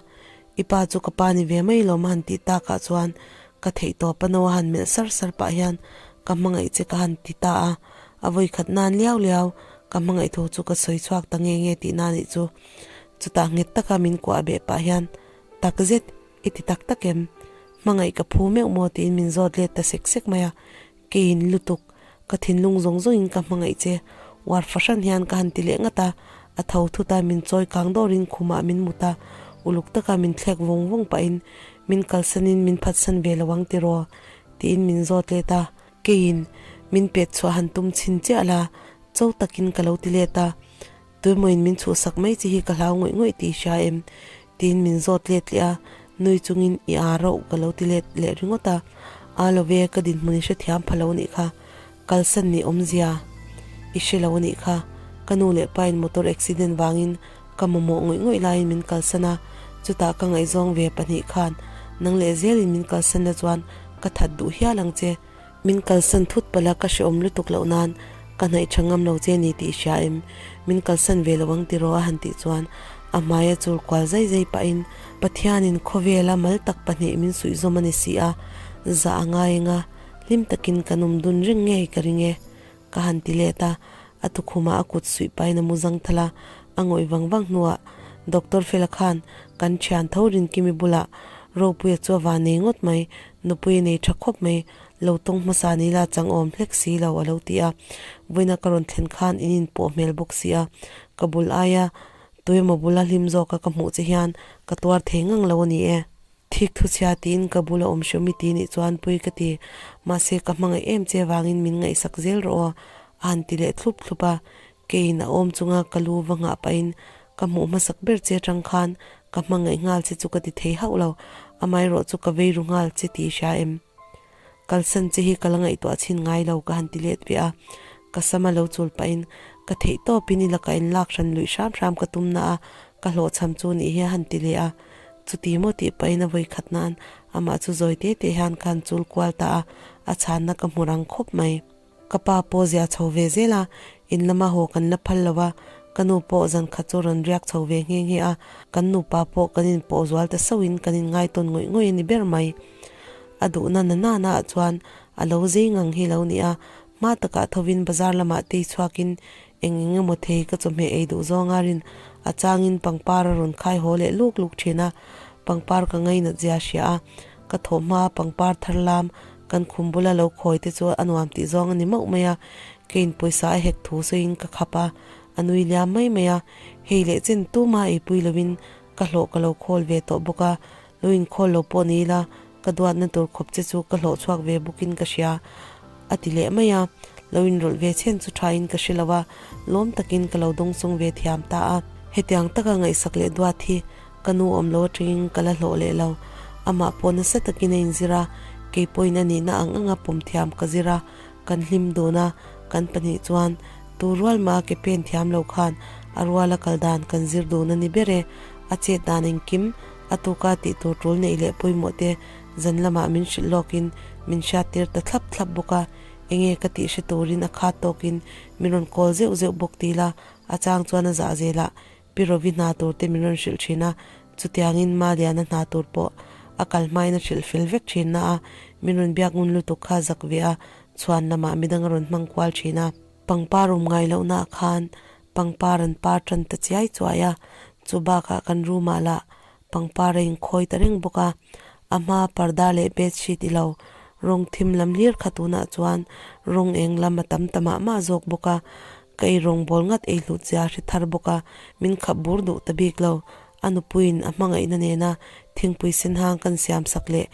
i pa chu ka pa ni ve mai lawm a han tih takah chuan ka theih tawp a no a han melh sar sar pah hian ka hmangaih che ka han ti ta a, A vawikhat nan liau liau ka hmangaih thu chu ka sawi chhuak ta nge nge tih na nih chu. Chutah nghet taka min kuah beh pah hian, Tak zet, i ti tak tak em? Hmangaih ka phu meuh maw tiin min zawt let ta sek sek mai a. Keiin lutuk, ka thinlung zawng zawngin ka hmangaih che. Uar fahran hian ka han ti leh ngat a, a tho thut a, min chawi kang dawrin khumah min mut a, uluk taka min thlek vawng vawng pahin min kalsanin min phatsan ve lo ang tiraw? tiin min zawt let a. Keiin min pet chhuah han tum chhin chiah la, cho takin ka lo ti let a, tuemawiin min chhuhsak mai chi hi ka hlau ngawih ngawih tih i hria em? tiin min zawt let leh a, nui chungin i aa rauh ka lo ti let leh ringawt a, aa lo ve, ka dinhmun i hrethiam pha lo anih kha, kalsan nih awmzia i hre lo anih kha, ka nu leh pain motor accident vangin ka mamawh ngawih ngawih laiin min kalsan a, chutah ka ngaihzawng ve pahnih khan nang leh zelin min kalsan la chuan ka that duh hial ang che. Min kalsan thut palh a, ka hrehawm lutuk loh nan ka hnaih tha ngam lo che ni tih i hria em? Min kalsan ve lo ang tiraw a han tih chuan a hmai a chul kual zai zai pahin Pathianin khawvela mal tak pahnih min suih zawm a ni si a, zah a ngai eng a, hlim takin kan awm dun reng ngei ka ring e. Ka han ti let a, a tukhumah a kut suih pahin a mu zang thal a, a ngawih vang vang hnuah Doctor Fela khan kan thian tho Rinkimi bulah Ropuia chu a van nei ngawt mai, nupui a nei tha khawp mai, lo tawng hmasa ni la chang awm hlek si lo a lo ti a, vawiina ka rawn thlen khan in inpawh hmel bawk si a, ka bul aia tuemaw bula hlim zawka ka hmuh che hian ka tuar thei ngang lo a ni e. Thik thu chhia tiin ka bula awm hriawm i ti nih chuan pui ka ti, mahse ka hmangaih em che vangin min ngaihsak zel rawh aw, a han ti leh thlup thlup a, keiin a awm chunga ka lu va nghah pahin ka hmuh hmasak ber che atang khan ka hmangaih nghal che chu ka ti thei hauh lo, amaherawh chu ka vei ru nghal che tih i hria em? Kalsan che hi ka la ngaihtuah chhin ngai lo ka han ti let ve a, ka sama lo chul pahin ka theih tawpin i lakah in lak hran luih hram hram ka tum na a, ka hlawhchham chu nih hi a han ti leh a, chuti maw tih pahin a vawi khat nan amah chu zawi te te hian ka han chul kual ta a, a chhanna ka hmu rang khawp mai. Ka pa pawh zia chho ve zel a, in lama haw kan la phal lo a, ka nu pawh zan khat chu rawn riak chho ve nghe nghe a, kan nupa pawh kan inpawh zual ta sauhin kan inngaitawn ngawih ngawih a ni ber mai. A duhna na nana ah chuan a lo zei ngang hi lo ni a, hma takah thovin bazar lamah tei chhuakin eng eng emaw thei ka chawhmeh ei duh zawnga rin a changin pangpar a rawn khai haw leh luk luk thin a, pangpar ka ngainat zia hria a, ka thawh hma pangpar thar lam kan khum bula lo khawi te chu a nuam tih zawng a ni mauh mai a, keiin pawisa a hek thu sawiin ka khap a, a nui liam mai mai a, hei leh chen tuma eipui lovin ka hlawh ka lo khawl ve tawh bawk a, Lo inkhawl lo pawh ni ila, ka duatna tur khawp che chu ka hlawh chhuak ve bawkin ka hria, a ti leh mai a. Lo inrawlh ve chhen chu thain ka hre lo a, lawm takin ka lo dawngsawng ve thiam ta a. Hetiang taka ngaihsak leh duat hi ka nu awm lo atangin ka la hlawh leh lo. Amah pawh nasa takin a inzir a, kei pawhin a nihna ang anga pawm thiam ka zir a, kan hlim dun a, kan pahnih chuan tu rual mah a ke pen thiam lo khan a ruala kal dan kan zir dun a ni ber e, a chet dan engkim A tuka tih tur tul neih leh pawimawh te zan lamah min hrilh lawkin min hriat tir ta thlap thlap bawk a, enge ka tih hre turin a khat tawkin min rawn call zeuh zeuh bawk ti la, a chang chuan a zah zelah Pi Rovi hna tur te min rawn hrilh thin a, chutiangin Maliana hna tur pawh a kal hmain a hrilh fel vek thin na a, min rawn biak ngun lutuk kha zak ve a, chhuan lamah midang a rawn hmang kual thin a. Pangpar awm ngai lohnaah khan pangpar an par tan ta chiai chuai a, chu bakah kan room ah lah pangpar a inkhawi ta reng bawk a, a hma parda leh bedsheet i lo rawng thim lam hlir kha tunah chuan rawng eng lam a tam ta mah mah zawk bawk a, ka ei rawng bawl ngat ei hlut zia hre thar bawk a, min khap bur duh ta bik lo. A nupuiin a hmangaihna nena thingpui senhang kan siamsak leh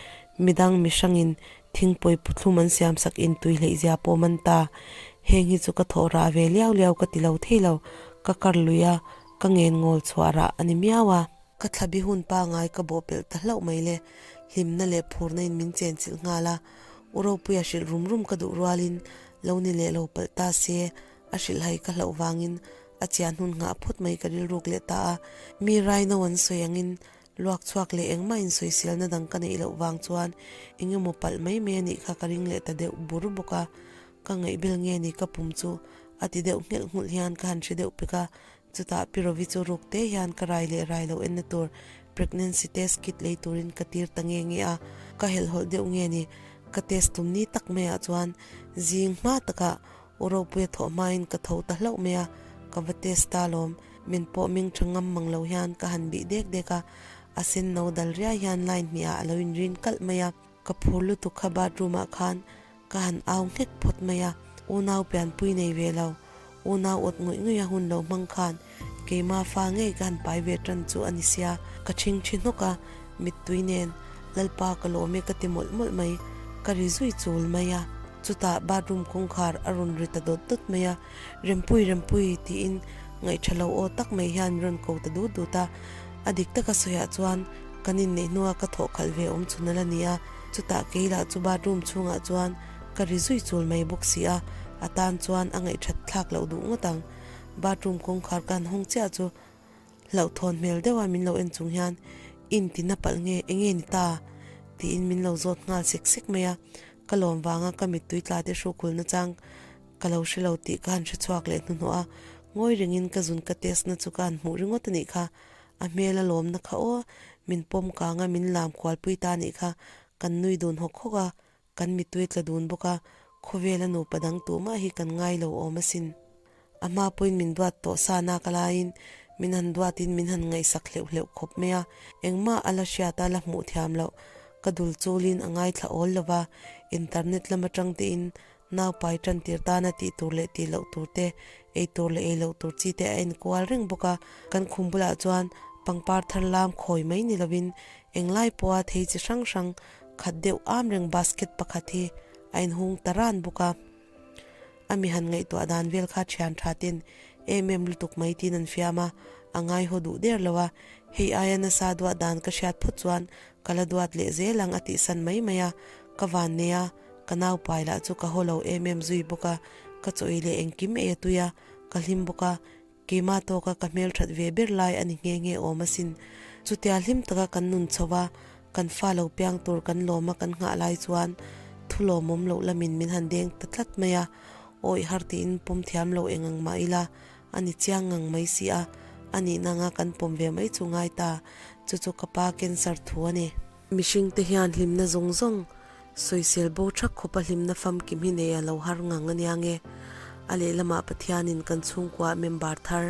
midang mihrangin thingpui puthlum an siamsak intui hleihzia pawh man ta. Heng hi chu ka thawh rah ve liau liau ka ti lo thei lo, ka kar lui a, ka ngen ngawl chhuah rah a ni miau a. Ka thlabi hun pangai ka bawh pelh ta hlauh mai le, hlimna leh phurna in min chenchilh nghal a, U Ropuia hrilh rum rum ka duh rualin lo ni leh lo palh ta se, a hrilhhai ka hlauh vangin a chian hun nghah phawt mai ka rilruk leh ta a, mi raino an sawi angin luak chhuak leh engmah insawiselna dang ka neih loh vang chuan eng emaw palh mai mai a nih kha ka ring leh ta deuh bur bawk a, ka ngaihbel nge ni ka pum chu a ti deuh nghelh nghulh hian ka han hre deuh pek a, chutah Pi Rovi chu ruk te hian ka rai leh rai lo enna tur pregnancy test kit lei turin ka tir ta nge nge a, ka helhhawlh deuh nge ni ka test tum ni tak maiah chuan zing hma takah U Ropuia thawh hmain ka tho ta hlauh mai a, ka va test ta alawm. Min pawh ming tha ngam mang lo hian ka han bih dek dek a, a sen no dal riai hian line hnih ah a lo inrin kalh mai a. Ka phur lutuk kha bathroom ah khan ka han au nghek phawt mai a, unau pianpui nei ve lo, unau awt ngawih ngawih a hun lo hmang khan keima fa ngei ka han pai ve tan chu a ni sia, ka thing thi hnawk a, mittui nen Lalpa ka lawm e ka ti mawlh mawlh mai, ka ri zui chul mai a. Chutah bathroom kawngkhar a rawn ri ta dawt dawt mai a, Rempui, Rempui tiin ngaihṭha lo aw tak mai hian min rawn ko ta dut dut a. A dik taka sawiah chuan kan inneih hnua ka thawh khalh ve awm chhun a la ni a, chutah kei lah chu bathroom chhungah chuan ka ri zui chul mai bawk si a, a tan chuan a ngaihṭhat thlak loh duh ngawt ang. Bathroom kawngkhar ka han hawng chiah chu Hlauhthawn hmel deuha min lo en chung hian, In ti na palh nge, enge ni ta? tiin min lo zawt nghal sek sek mai a. Ka lawm vanga ka mittui tla te hrukhul nachang ka lo hre lo tih ka han hre chhuak leh hnuhnawh a. Ngawi rengin ka zun ka test na chu ka han hmuh ringawt a nih kha. A hmel a lawmna kha aw, min pawm kang a, min lam kualpui ta a nih kha. Kan nui dun hawk hawk a, Kan mittui tla dun bawk a, khawvela nupa dang tumah hi kan ngai lo awm asin. A hma pawhin min duat tawh sa nak a laiin min han duatin min han ngaihsak hleuh hleuh khawp mai a, engmah a la hriat a la hmuh thiam loh. Ka dul chulin a ngaithla awl lo va, internet lam atang tein naupai tan tir tana tih tur leh tih loh tur te, ei tur leh ei loh tur chi te a enkual reng bawk a. Kan khum bulah chuan pangpar thar lam khawi mai ni lovin englai pawha thei chi hrang hrang Khat deuh am reng basket pakhat hi a inhung ta ran bawk a. A mi han ngaihtuah dan vel kha thian tha ten em em lutuk mai tiin an fiam a, a ngaihaw duh der lo a, hei aia nasa duat dan ka hriat phawt chuan ka la duat leh zel ang a tihsan mai mai a, ka van nei a, ka nau pai lah chu ka haw lo em em zui bawk a, ka chaw ei leh engkim ei a tui a, ka hlim bawk a, Keimah tawka ka hmelthat ve ber lai a ni nghe nghe awm asin. Chutia hlim taka kan nun chho a, kan fa lo piang tur kan lawm a kan nghah lai chuan thu lawmawm loh lamin min han deng ta tlat mai a, awih har tiin pawm thiam lo eng ang mah ila a ni chiang ngang mai si a, a nihna anga kan pawm ve mai chu ngai ta, chu chu ka pa cancer thu a ni. Mihring te hian hlimna zawng zawng sawisel bo thak khawpa hlimna famkim hi nei a lo har ngang a nia nge. A lehlamah Pathianin kan chhungkuah member thar,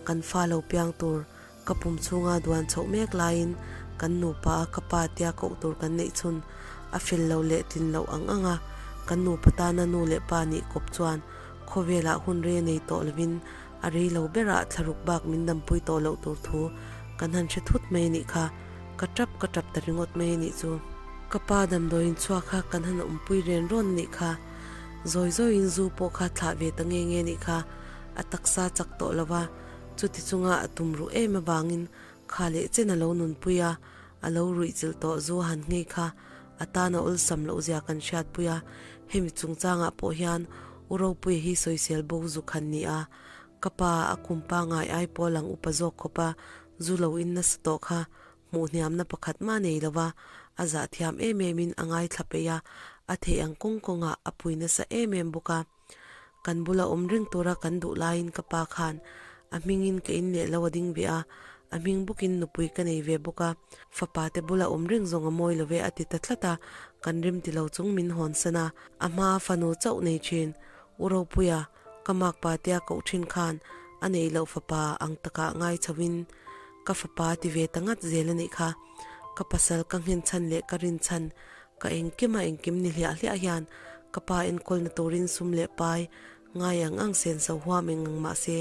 kan fa lo piang tur, ka pum chhunga duan chhoh mek laiin kan nupa a ka pa tia koh tur kan neih chhun a fel lo leh tlin loh ang ang a, kan nupa tana nu leh pa nih kawp chuan khawvelah hun rei a nei tawh lovin a rei lo berah thlaruk bak min dampui tawh loh tur thu kan han hre thut mai a nih kha. Ka tap ka tap ta ringawt mai a nih chu. Ka pa damdawiin chhuak kha kan han awmpui ren rawn a nih kha. Zawi zawiin zu pawh kha thlah ve ta nge nge a nih kha. A taksa chak tawh lo va, chuti chunga a tum ruh em avangin kha leh chen a lo nunpui a, a lo ruih chilh tawh zu han nghei kha a tan a awlsam loh zia kan hriatpui a. Hemi chungchangah pawh hian U Ropuia hi sawisel bo zuk han ni a, ka pa a kum pangai ai pawh a lang upa zawk khawp a, Zu lo in nasa tawh kha hmuh hniamna pakhat mah nei lo va, a zah thiam em em in a ngaithla peih a, a theih ang kawng kawngah a pui nasa em em bawk a. Kan bula awm reng tura kan duh laiin ka pa khan a hmingin ka in leh lo a ding ve a, a hming bawkin nupui ka nei ve bawk a, fapa te bula awm reng zawng a mawi lo ve a ti ta tlat a, kan rim ti lo chung min hawnsan a, a hmaa fanu chauh nei thin U Ropuia Ka makpa tia koh thin khan a neih loh fapa ang takah ngai chhoin ka fapa ti ve ta ngat zel a nih kha. Ka pasal ka nghen chhan leh ka rin chhan ka engkim a engkim ni hliah hliah hian ka pa enkawlna turin sum leh pai ngai ang ang sen so huam eng ang mahse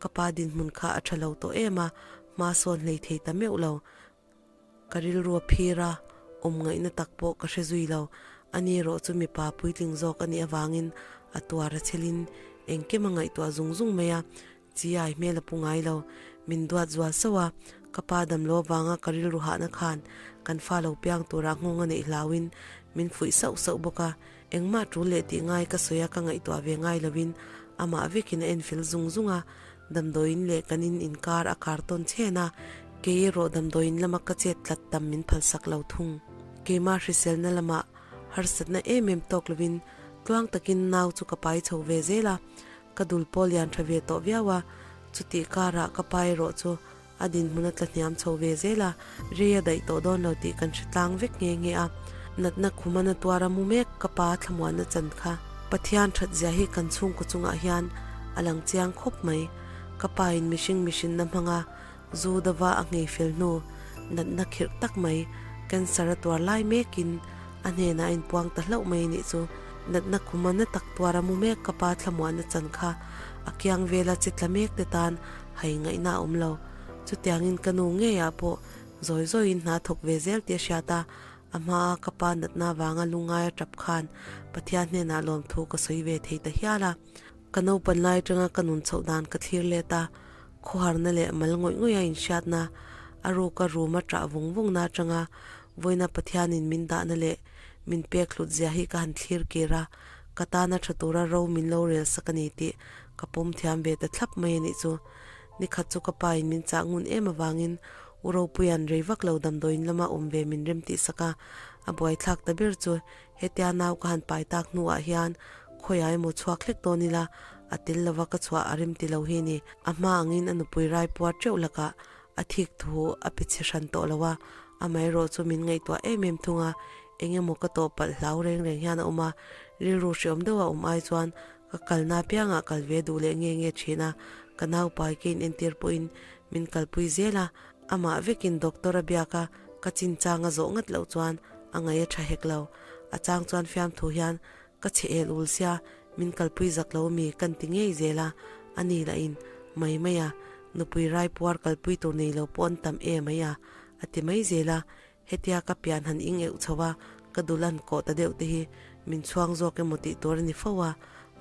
ka pa dinhmun kha a tha lo tawh em a, Hma sawn hlei thei ta meuh lo. Ka rilru a phir a, awm ngaihna tak pawh ka hre zui lo. Ani erawh chu mipa puitling zawk a nih avangin a tuar a chelin engkim a ngaihtuah zung zung mai a, chiai hmel a pu ngai lo. Min duat zual sauh a, ka pa damlo avanga ka rilru hahna khan kan fa lo piang tura nghawng a neih hlauin min fuih sauh sauh bawk a. Engmah tul leh tih ngai ka sawi a ka ngaihtuah ve ngai lovin amah vekin a enfel zung zung a, Damdawiin leh kan in inkar a kar tawn chhen a, kei erawh damdawiin lama ka chet tlat tam min phalsak lo thung. Keimah hriselna lamah harsatna em em tawk lovin tluang takin nau chu ka pai chho ve zel a, ka dul pawh lian tha ve tawh viau a, chutih karah ka pa erawh chu a dinhmun a tla hniam chho ve zel a, rei a daih tawh dawn lo tih kan hre tlang vek nghe nghe a, natna khuma na tuara mu mek ka pa thlamuanna chan kha Pathian that zia hi kan chhungkaw chungah hian a lang chiang khawp mai. Ka pa in mihring mihrinna hmanga zu dava a nghei fel hnu natna khirh tak mai cancer a tuar lai mekin a hnenah a inpuang ta hlauh mai anih chu. Natna khuma na tak tuara mu mek ka pa thlamuanna chan kha a kiang vela che tla mek te tan Hai ngaihna a awm lo. Chutiangin ka nu ngeiah pawh zawi zawiin hna thawk ve zel tih a hriat a, a hmaa ka pa natna avanga lungngai a tap khan Pathian hnenah lawmthu ka sawi ve thei ta hial a. Ka naupan lai atanga ka nun chhoh dan ka thlir let a, khawharna leh mal ngawih ngawih a inhriatna, a ruka ruma ṭah vung vungna atanga vawiina Pathianin min dahna leh min pek hlut zia hi ka han thlir kir a, ka tana ṭha tura ro min lo rel sak a ni tih Ka pawm thiam ve ta thlap mai a nih chu. Nikhat chu ka pa in min chah ngun em avangin U Ropuia'n rei vak lo damdawiin lama awm ve min rem tih sak a, a buaithlak ta ber chu hetia nau ka han pai tak hnuah hian khawiah emaw chhuak hlek dawn ila a tel lova ka chhuah a rem ti lo hi ni. A hma angin a nupui rai puar teuh lakah a thik thu a pe chhe hran tawh lo a, amaherawh chu min ngaihtuah em em thung a, eng emaw ka tawh palh hlau reng reng hian a awm a, rilru hreawm deuha awm ai chuan Ka kalna apiangah kal ve duh leh nge nge thin a, ka naupai ka inentir pawhin min kalpui zel a, amah vekin doctor a biak a, ka chinchang a zawh ngat loh chuan a ngaih a tha hek lo. A chang chuan fiamthu hian ka chhe el ul sia, min kalpui zak lo mi kan ti ngei zel a, a ni lah in mai mai a, nupui rai puar kalpui tur nei lo pawh an tam e mai a, a ti mai zel a, Hetia ka pian han ing euh chho a, ka dul an kawh ta deuh te hi min chhuang zawk emaw tih tur a ni fo a,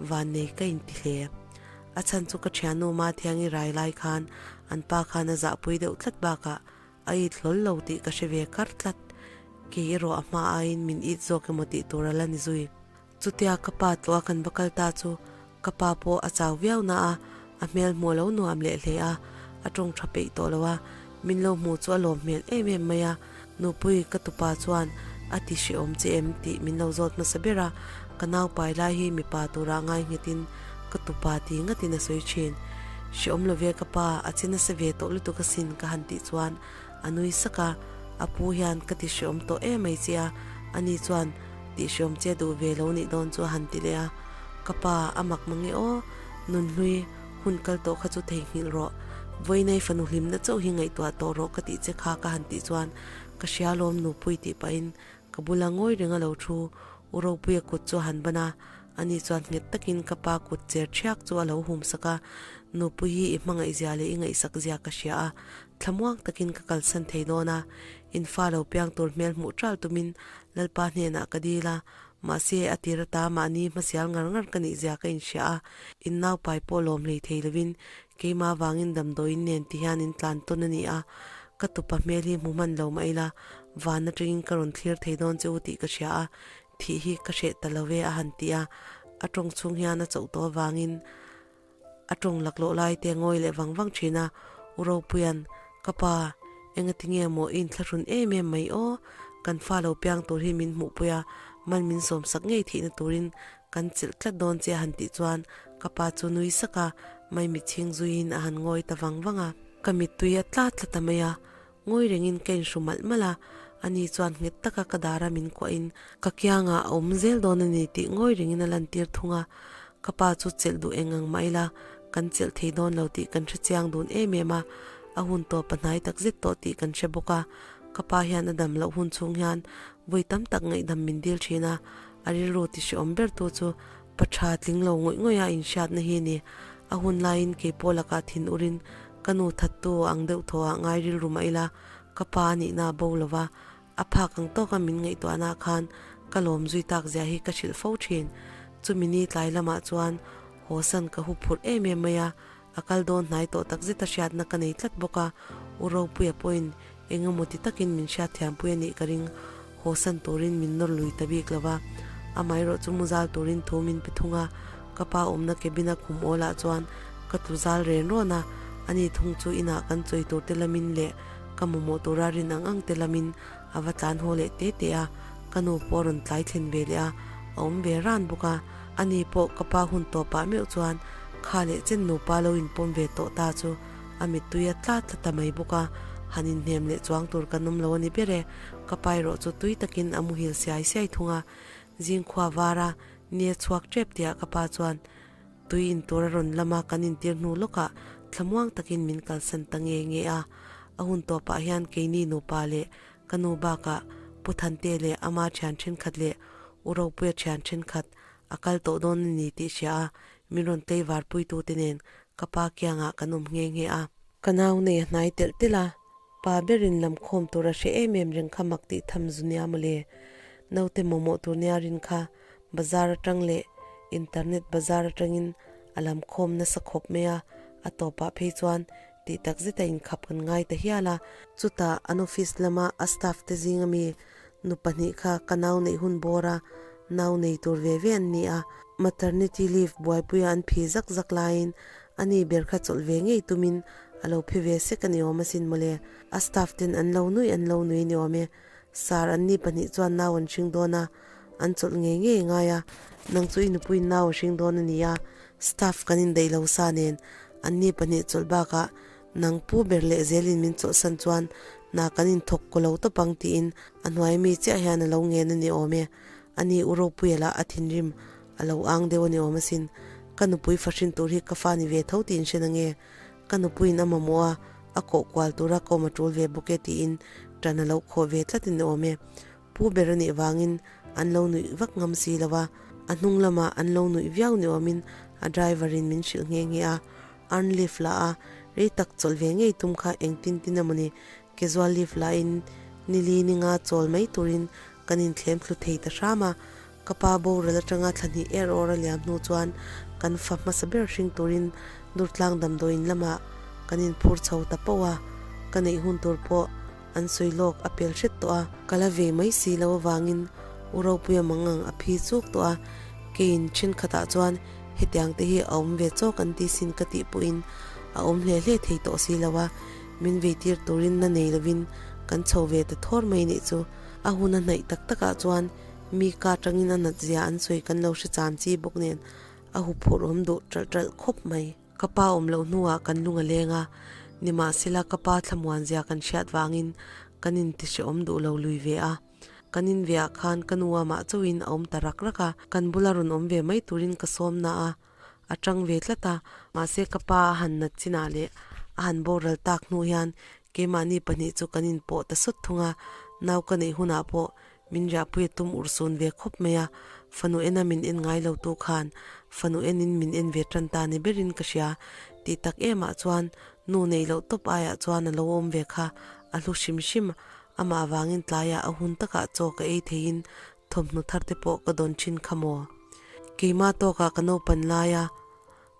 vannei ka inti hle. A chhan chu ka thiannu Mathiangi rai lai khan an pa khan a zahpui deuh tlat bakah a it hlawl lo tih ka hre ve kar tlat. Kei erawh a hma aiin min it zawk emaw tih tur a la ni zui. Chutia ka pa tlawh a kan va kal ta chu ka pa pawh a chau viau na a, a hmel hmuh lo nuam leh hle a, a tawng tha peih tawh lo a, min lo hmuh chu a lawm hmel em em mai a, Nupui ka tupa chuan a ti hrehawm che em tih min lo zawt hmasa ber a, ka nau pai lai hi mipa tura ngai nghetin ka tupa ti ngatin a sawi thin. Hrehawm lo ve ka pa, a che nasa ve tawh lutuk asin ka han tih chuan a nui sak a, a pu hian ka ti hrehawm tawh em mai che a, ani chuan Tih hriawm che duh ve lo nih dawn chu a han ti leh a, Ka pa, a mak mang e aw, nunhlui, hun kal tawh kha chu theihnghilh rawh, Vawiinei fanu hlimna chauh hi ngaihtuah tawh rawh ka tih che kha ka han tih chuan ka hria lawm nupui tih pahin ka bula ngawi reng a lo thu, U Ropuia kut chu a han ban a, ani chuan nghet takin ka pa kut cher thiak chu a lo hum sak a, Nupui hi i hmangaih zia leh i ngaihsak zia ka hria a, thlamuang takin ka kalsan thei dawn a, in fa lo piang tur hmel hmuh ṭal tumin Lalpa hnenah ka dil a, mahse a tir ata mahni hmasial ngar ngar ka nih zia ka inhria a, in naupai pawh lawm hlei thei lovin keimah vangin damdawiin nen ti hian in tlan tawn a ni a, ka tupa hmel hi hmu hman lo mah ila van atangin ka rawn thlir thei dawn che u tih ka hria a, thih hi ka hreh ta lo ve a han ti a, a tawng chhung hian a chauh tawh avangin A tawng laklawh lai te ngawi leh vang vang thin a, U Ropuia'n, Ka pa, engati nge maw i inthlahrun em em mai aw? Kan fa lo piang tur hi min hmuhpui a, man min sawmsak ngei theihna turin kan chilh tlat dawn che a han tih chuan ka pa chu nui sak a, maimichhing zuiin a han ngawi ta vang vang a. Ka mittui a tla tla ta mai a, Ngawi rengin ka inhru malh malh a, ani chuan nghet taka ka dara min kuahin ka kiangah a awm zel dawn a ni tih ngawi rengin a lantir thung a. Ka pa chu chelh duh eng ang mah ila kan chelh thei dawn lo tih kan hre chiang dun em em a, a hun tawp a hnai tak zet tawh tih kan hre bawk a. Ka pa hian a dam loh hun chhung hian vawi tam tak ngaihdam min dil thin a, a rilru ti hreawm ber tu chu pa tha tling lo ngawih ngawih a inhriatna hi a ni. A hun laiin keipawh lakah thin urin. Ka nu thattu ang deuh thaw ah ngai rilru mah ila, ka pa a nihna a bo lova, a phak ang tawka min ngaihtuahna khan ka lawm zui tak zia hi ka hrilh fo thin. Chumi ni tlai lamah chuan haw san ka hu phurh em em mai a, a kal dawn hnai tawh takzet a hriatna ka nei tlat bawk a, U Ropuia pawhin eng emaw ti takin min hriatthiampui a nih ka ring, haw san turin min nawr lui ta bik lo va, amaherawh chu mu zal turin thu min pe thung a, ka pa awmna cabin a khum awlah chuan ka tlu zal ren rawn a, ani thung chu inah kan chawi tur te lamin leh ka mamawh tura rin ang ang te lamin a va tlan haw leh te te a, ka nu pawh a rawn tlai thlen ve leh a, a awm ve ran bawk a, ani pawh ka pa hun tawpah meuh chuan kha leh chen nupa lo inpawm ve tawh ta chu a mittui a tla tla ta mai bawk a, han inhnem leh chuang tur kan awm lo a ni ber e, ka pa erawh chu tui takin a muhil siai siai thung a, zingkhua vara nia chhuak tep tihah ka pa chuan tui in tur a rawn lam a, kan intir hnu lawkah thlamuang takin min kalsan ta nge nge a, a hun tawpah hian keini nupa leh ka nu bakah Pu Thante leh ama thian thenkhat leh U Ropuia thian thenkhat a kal tawh dawn a ni tih hria a, min rawn tleivar puitute nen Ka pa kiangah kan awm nghe nghe a. Ka nau nei a hnai telh telh a, pa berin lam khawm tur a hre em em reng kha mak tih tham zu nia mawle. Naute mawmawh tur nia rin kha bazar atang leh internet bazar atangin a lam khawm nasa khawp mai a, a tawpah phei chuan tih tak zeta inkhap kan ngai ta hial a. Chutah an office lama a staff te zinga mi Nu pahnih kha ka nau neih hun bawr a, nau nei tur ve ve an ni a. Maternity leave buaipuia an phi zak zak laiin ani ber kha chawlh ve ngei tumin a lo phi ve sek a ni awm asin mawle. A staff ten an lo nui an lo nui ni awm e. Sir an ni pahnih chuan nau an hring dawn a, an chawlh ngei ngei ngai a, nang chu i nupuiin nau a hring dawn a ni a, staff kan indaih lo sa nen an ni pahnih chawlh bakah Nang pu ber leh zelin min chawlhsan chuan hna kan inthawk kaw lo tawp ang tiin a hnuai mi chiah hian a lo ngen a ni awm e. Ani u Ropuia lah a thinrim a lo ang deuh a ni awm asin. Ka nupui fahrin tur hi ka fa ni ve tho tiin hre nange. Ka nupuiin a mamawh a, a kawh kual tura ka awm a tul ve bawk e tiin tan a lo khawh ve tlat a ni awm e. Pu ber a nih vangin an lo nuih vak ngam si lo a, a hnung lamah an lo nuih viau ni awmin a driver in min hrilh nghe nghe a. Earn leave la a, rei tak chawlh ve ngei tum kha engtin tin emawni casual leave la in nili ninga chawl mai turin kan inthlem thlu thei ta hram a. Ka pa boral atanga thla hnih er awr a liam hnu chuan kan fa hmasa ber hring turin Durtlang damdawiin lamah kan inphur chho ta poh a, ka neih hun tur pawh an sawi lawk a pel hret tawh a. Ka la ve mai si lo avangin U Ropuia mangang a phi chuk tawh a, keiin thenkhatah chuan hetiang te hi a awm ve chawk an ti sin ka tih pawhin a awm hle hle thei tawh si lo a, min veitir turin na nei lovin kan chho ve ta thawr mai nih chu. A hun a hnaih tak takah chuan mi ka atangin a nat zia an sawi kan lo hre cham chi bawk nen a huphurh awm duh ṭalh ṭalh khawp mai. Ka pa awm loh hnuah kan lung a leng a, nimahsela ka pa thlamuan zia kan hriat vangin kan intihrehawm duh lo lui ve a. Kan in ve ah khan ka nu amah chauhin a awm ta rak rak a, kan bula rawn awm ve mai turin ka sawm na a, a tang ve tlat a. Mahse ka pa a han nat chinah leh a han boral tak hnu hian keimahni pahnih chu kan inpawh ta sawt thung a, nau ka neih hunah pawh Min riahpui a tum urhsun ve khawp mai a, fanu ena min en ngai lo tu khan fanu enin min en ve tan ta ni berin ka hria. Tih tak emah chuan nu neih loh tawp aiah chuan a lo awm ve kha a hlu hrim hrim. Amah avangin tlaiah a hun takah chaw ka ei theiin thawmhnaw thar te pawh ka dawn thin kha maw. Keimah tawkah ka naupan laia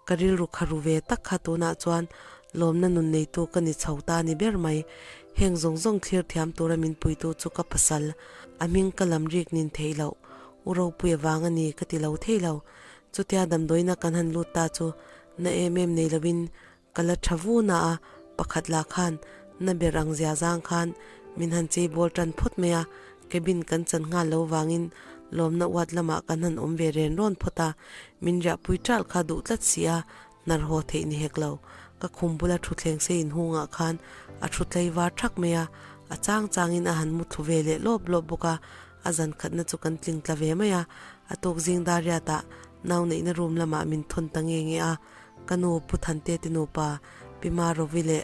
Ka rilru kha ru ve tak kha tunah chuan lawmna nun neitu ka ni chho ta ni ber mai. Heng zawng zawng thlir thiam tura min puitu chu ka pasal, a hming ka lam rik nin theih loh, U Ropuia vang a ni ka ti lo thei lo. Chutia damdawiina kan han lut ta chu na em em nei loin ka la tha vu na a, pakhat lah khan na ber ang zia zang khan min han chei bawl tan phawt mai a, cabin kan chan nghal lo vangin lawmna uat lamah kan han awm ve ren rawn phawt a, min riahpui ṭalh kha duh tlat si a, hnar haw theih ni hek lo. Ka khum bula thutthleng sei inhungah khan a thu tlei var ṭhak mai a, a chang changin a han mu thlu ve leh lawp lawp bawk a, a zan khatna chu kan tling tla ve mai a, a tuk zing dar riatah nau neihna room lamah min thawn ta nge nge a, ka nu Pu Thante te nupa Pi Marovi leh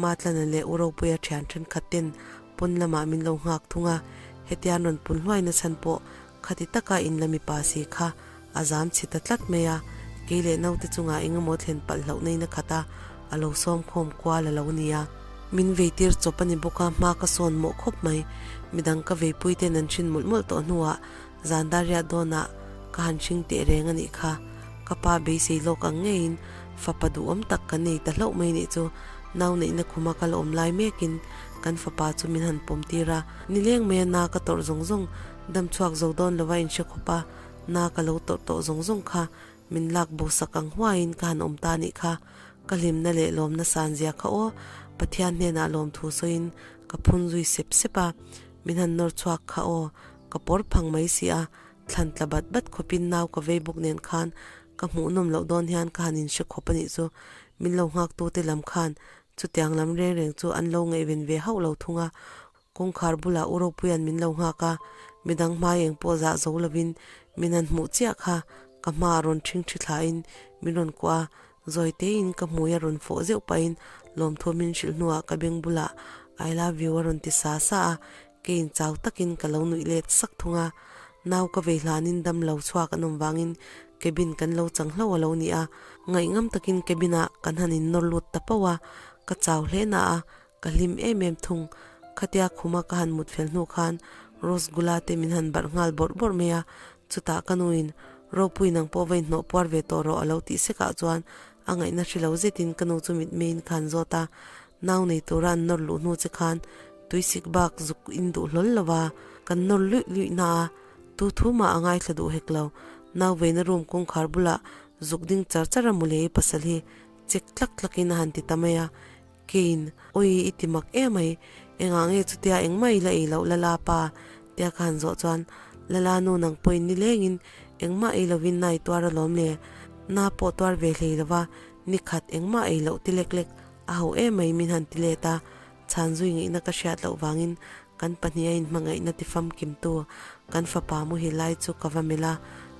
Matlana leh U Ropuia thian thenkhat ten pawn lamah min lo nghak thung a, hetia an rawn pun hluai na chhan pawh khati taka in la mipa si kha a zam chhi ta tlat mai a, kei leh naute chungah eng emaw thlen palh hlauh na in a khat a, a lo sawm khawm kual a lo nia. Min vei tir chawp a ni bawk a, hma ka sawn mawh khawp mai. Midang ka veipui ten an hrin mawlh mawlh tawh hnuah zan dar riat dawnah ka han hring teh reng a nih kha. Ka pa beisei lawk ang ngeiin fapa duhawm tak ka nei ta hlauh mai nih chu. Nau neihna khuma ka la awm lai mekin kan fapa chu min han pawm tir a. Nileng maia na ka tawrh zawng zawng dam chhuak zo dawn lova inhre khawp a, na ka lo tawrh tawh zawng zawng kha min lak bo sak ang huaiin ka han awm ta nih kha. Ka hlimna leh lawmna san zia kha aw, Pathian hnenah lawmthu sawiin ka phun zui sep sep a, min han nawr chhuak kha aw, ka pawr phang mai si a, thlan tla bat bat khawpin nau ka vei bawk nen khan ka hmuhnawm loh dawn hian ka han inhre khawp a nih chu. Min lo nghaktu te lam khan chutiang lam reng reng chu an lo ngaihven ve hauh lo thung a, Kawngkhar bulah U Ropuia'n min lo nghak a, midang hmai eng pawh zah zo lovin min han hmuh chiah kha ka hmaah rawn ṭhingṭhi thlain min rawn kuah a, zawi teiin ka hmui a rawn fawh zeuh pahin lawmthu min hrilh hnuah ka beng bulah I love you a rawn ti sa sa a, keiin chau takin ka lo nuih let sak thung a. Nau ka vei hlanin dam lo chhuak an awm vangin cabin kan lo chang hlauh a lo ni a, ngaihngam takin cabin ah kan han innawr lut ta pauh a, ka chau hle na a, Ka hlim em em thung. Khatia khuma ka han mut fel hnu khan Rosgula te min han barh nghal bawrh bawrh mai a, chutah ka nuin Ropui nang pawh va inhnawh puar ve tawh rawh a lo tih sekah chuan a ngaihna hre lo zetin ka nu chu mitmeiin ka han zawt a, nau nei tura an nawr luh hnu che khan tuisik bak zuk in duh hlawl lo va, kan nawr luih luih na a, tu thu mah a ngaithla duh hek lo. Nau veina room kawngkhar bulah zuk ding char char a mawle i pasal hi chek tlak tlakin a han ti ta mai a, Kane, Awi i ti mak em mai, engah nge chutia engmah i la ei loh Lala pa? tia ka han zawh chuan Lala nu nang pawhin ni lengin engmah ei lovin na i tuar alawm le, na pawh tuar ve hlei lova ni khat engmah ei loh ti lek lek a ho em mai min han ti let a, chhan zui ngaihna ka hriat loh vangin kan pahnih a inhmangaihna ti famkimtu kan fapa muhil lai chu ka va melh a,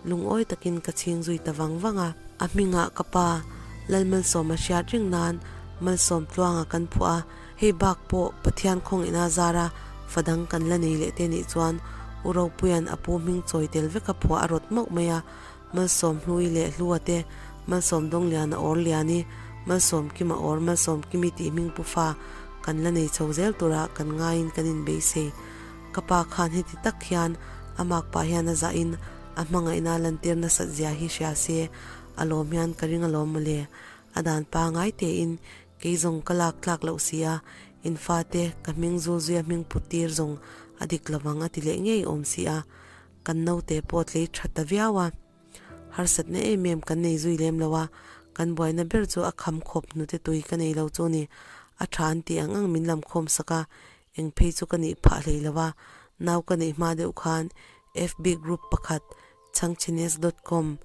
lungawi takin ka chhing zui ta vang vang a. A hmingah ka pa Lalmalsawma hriat reng nan Malsawm tluanga kan phuah a, hei bak pawh Pathian khawngaihna zara fa dang kan la nei leh te nih chuan U Ropuia'n a pu hming chawi tel veka phuah a rawt mauh mai a, Malsawm Hlui leh Hlua te, Malsawm Dawngliana awr Liani, Malsawm Kima awr Malsawm Kimi tih hming pu fa kan la nei chho zel tura kan ngaiin kan inbeisei. Ka pa khan heti tak hian a makpa hian a zahin a hmangaihna lantir nasat zia hi hria se a lawm hian ka ring alawm mawle. A dan pangai tein kei zawng ka lak tlak loh si a, in fate ka hming zul zuia hming put tir zawng a dik lovang a ti leh ngei awm si a. Kan naute pawh tlei tha ta viau a, harsatna em em kan nei zui lem lo a, kan buaina ber chu a kham khawp hnute tui ka nei lo chu ni. A tha an tih ang ang min lam khawm sak a, eng phei chu ka nih phah hlei lo a, nau ka neih hma deuh khan FB group pakhat chhangchhines dot com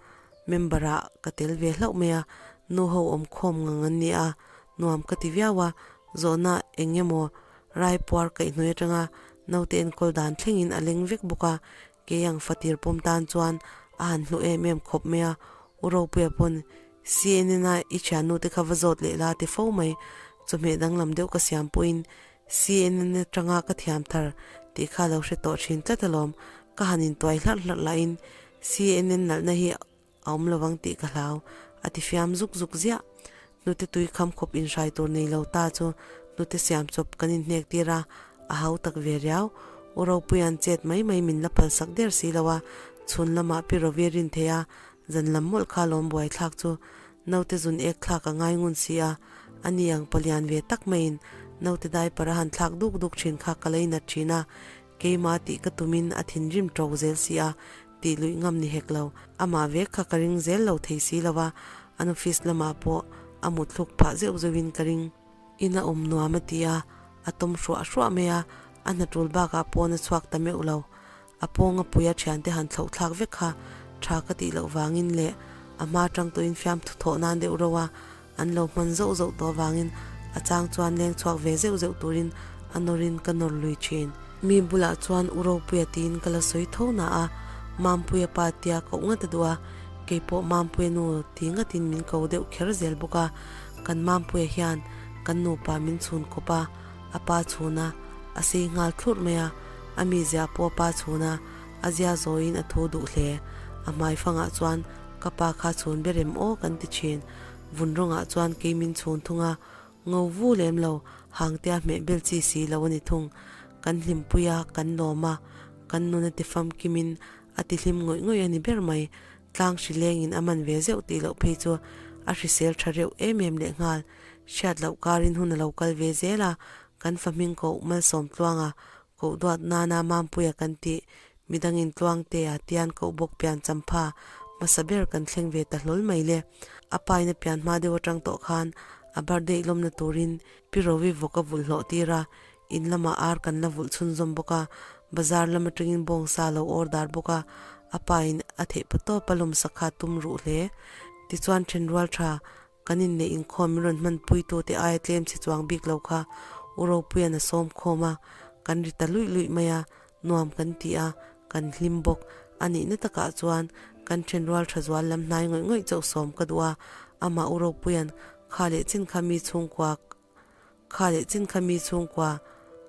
member ah ka tel ve hlauh mai a, nu ho awm khawm ngang an ni a, nuam ka ti viau a, zawhna eng emaw raipuar kaihhnawih atanga Naute enkawl dan thlengin a leng vek bawk a, kei ang fatir pawm tan chuan a han hlu em em khawp mai a, U Ropuia pawn CNN a i thiannu te kha va zawt leh la ti fo mai, chawhmeh danglam deuh ka siam pawhin CNN atanga ka thiam thar tih kha lo hre tawh thin tlat alawm, ka han intuai hlarh hlarh lahin CNN nalhna hi a awm lovang tih ka hlau, a ti fiam zuk zuk ziah. Hnute tui kham khawp inhrai tur nei lo ta chu hnute siam chawp kan inhnek tir a, a hau tak ve riau. U Ropuia'n chet mai mai min la phal sak der si lo a, chhun lamah pi Rovi a rin thei a, zan lam mawlh kha lawm buai thlak chu naute zun ek thlak a ngai ngun si a, ani ang palian ve tak maiin naute diaper a han thlak duk duk thin kha ka lei nat thin a, Keimah tih ka tumin a thinrim ṭo zel si a, tih luih ngam ni hek lo. Amah vek kha ka ring zel lo thei si lo a, an office lamah pawh a mut thluk phah zeuh zeuhin ka ring. In a awm nuam a ti a, a tawm hruah hruah mai a, a hna ṭul bakah pawn a chhuak ta meuh lo. A pawnga puia ṭhiante han thlauh thlak vek kha ṭha ka tih loh vangin leh a hma ṭang tawhin fiamthu thawh nan deuh ro a, An lo hman zauh zauh tawh avangin a chang chuan leng chhuak ve zeuh zeuh turin a nawrin ka nawr lui thin. Mi bulah chuan U Ropuia tiin ka la sawi tho na a, Mampuia pa tia koh ngat a duh a, keipawh Mampuia nu ti ngatin min ko deuh kher zel bawk a, kan Mampuia hian kan nupa min chhun kawp a, a pa chhun a, a sei nghal thlurh mai a, a mizia pawh a pa chhun a, a zia zawiin a thu duh hle. A hmaifangah chuan ka pa kha chhun ber em aw kan ti thin. Vun rawngah chuan kei min chhun thung a, ngo vu lem lo, hangtea hmeh bel chi si lo a ni thung. Kan hlimpui a, kan lawm a, kan nun a ti famkimin a ti hlim ngawih ngawih a ni ber mai. Tlang hri lengin a man ve zeuh tih loh phei chu a hrisel tha reuh em em leh nghal. Hriat loh karin hun a lo kal ve zel a, kan fa hming koh malsawm tluanga koh duat nana Mampuia kan tih midangin Tluangtea tian koh bawk pian champha hmasa ber kan thleng ve ta hlawl mai le. A paina pian hma deuh atang tawh khan a birthday lawmna turin Pi Rovi vawk a vulh hlawh tir a, In lamah ar kan la vulh chhunzawm bawk a, bazar lam atangin bawngsa a lo order bawk a, a pa in a theih pa tawp a lawmsak kha a tum ruh hle. Tichuan thenrual tha kan inneih inkhawm min rawn hmanpui tu te aia tlem chhe chuang bik lo kha U Ropuia'n a sawm khawm a, kan ri ta luih luih mai a, nuam kan ti a, kan hlim bawk. A nihna takah chuan kan thenrual tha zual lam hnai ngawih ngawih chauh sawm ka duh a, amah U Ropuia'n kha leh chin kha mi chhungkua Kha leh chin kha mi chhungkua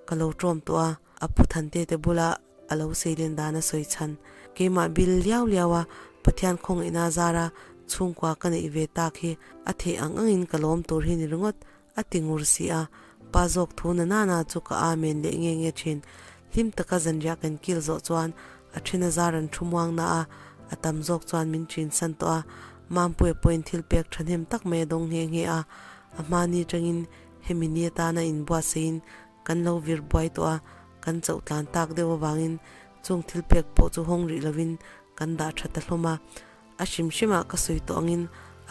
ka lo ṭawm tawh a, a pu Thante te bula a lo seilen dan a sawi chhan. Keimah bil liau liau a Pathian khawngaihna zara chhungkua ka neih ve tak hi a theih ang angin ka lawm tur hi ni ringawt a ti ngur si a, pa zawk thu na nana chu ka amen leh nge nge thin. Hlim taka zanriah kan kil zawh chuan a then a zar an thu muang na a, a tam zawk chuan min ṭin san tawh a, Mampuia pawhin thil pek ṭhahnem tak mai a dawng nghe nghe a. A hmani atangin hemi ni atana inbuatsaiin kan lo vir buai tawh a, kan chauh tlan tak deuh avangin chung thil pek pawh chu hawng rih lovin kan dah tha ta hlawm a. A hrim hrimah ka sawi tawh angin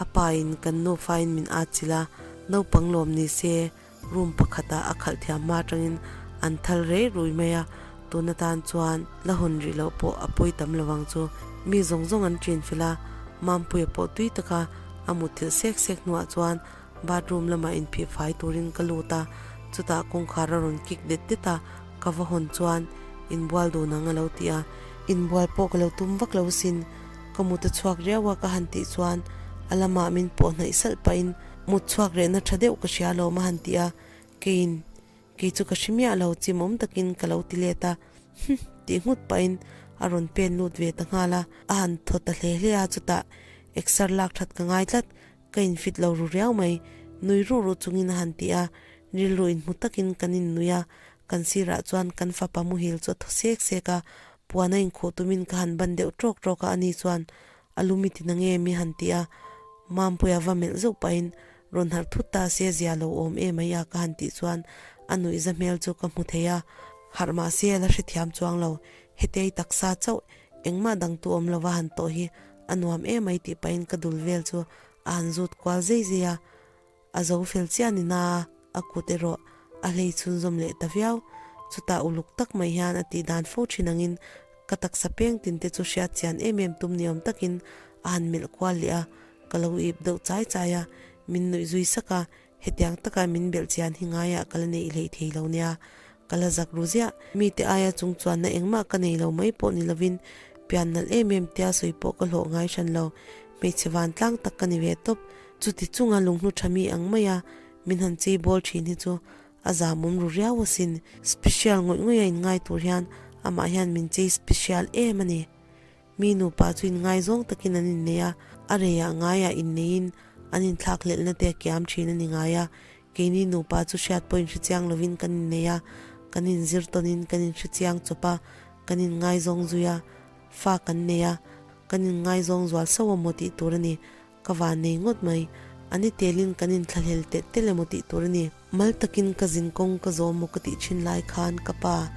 a pa in kan nufain min atchilh a, naupang lawm ni se room pakhatah a khalh thiam hma atangin an thal rei rui mai a, tun atan chuan la hawn rih loh pawh a pawi tam lovang chu. Mi zawng zawng an ṭin fel a, Mampuia pawh tui taka a mutthilh sek sek hnuah chuan bathroom lamah inphih fai turin ka lut a, chutah kawngkhar a rawn kik det det a, ka va hawn chuan inbual dun ang a lo ti a, inbual pawh ka lo tum vak lo sin, ka mut a chhuak riau a ka han tih chuan a lamah min pawh hnaih salh pahin mut chhuak rehna tha deuh ka hria alawm a han ti a, keiin kei chu ka hre miah lo chimawm takin ka lo ti let a, Hum! tih nghut pahin a rawn pen lut ve ta nghal a, a han thaw ta hle hle a, chutah exer lak that ka ngai tlat, ka infit lo ru riau mai, nui ruh ruh chungin a han ti a, rilru inhmu takin kan innui a, kan sirah chuan kan fapa muhil chu a thaw sek sek a, puan a inkhuh tumin ka han ban deuh tawk tawk a, ani chuan a lu mi ti na nge mi han ti a, Mampuia va melh zeuh pahin rawn harh thut ta se zia lo awm em ai a ka han tih chuan a nuihza hmel chu ka hmu thei a, harh mah se a la hrethiam chuang lo, hetei taksa chauh engmah dang tu awm lova han tawh hi a nuam em ai tih pahin ka dul vel chu a han zut kual zei zei a, a zo fel chiah ni na a kut erawh a hlei chhunzawm leh ta viau, chutah uluk tak mai hian a tih dan fo thin angin ka taksa peng tin te chu hriat chian em em tum ni awm takin a han melh kual leh a, ka lo ip deuh chai chai a, min nuih zui sak a, hetiang taka min belh chian hi ngaiah ka la neih hleih thei lo nia, ka la zak ru ziah, mite aia chung chuanna engmah ka nei lo mai pawh ni lovin pian nalh em em tia sawi pawh ka hlawh ngai hran lo, hmeichhe vantlang tak ka ni ve tawp, chuti chunga lunghlu tha mi ang maia min han chei bawl thin hi chu a zamawm ru riau asin, special ngawih ngawih a inngai tur hian amah hian min chei special em a ni. Mi nupa chu inngaizawng takin an innei a, a reiah ngaiah inneiin an inthlakhlelhna te a kiam thin a ni ngai a. Keini nupa chu hriat pawh inhrechiang lovin kan innei a, kan inzir tawnin kan inhrechiang chawp a, kan inngaizawng zui a, fa kan nei a, kan inngaizawng zual sauh a maw tih tur a ni. Ka van nei ngawt mai. A ni telin kan inthlahlel telh telh emaw tih tur a ni. Mal takin ka zin kawng ka zawm maw ka tih thin lai khan ka pa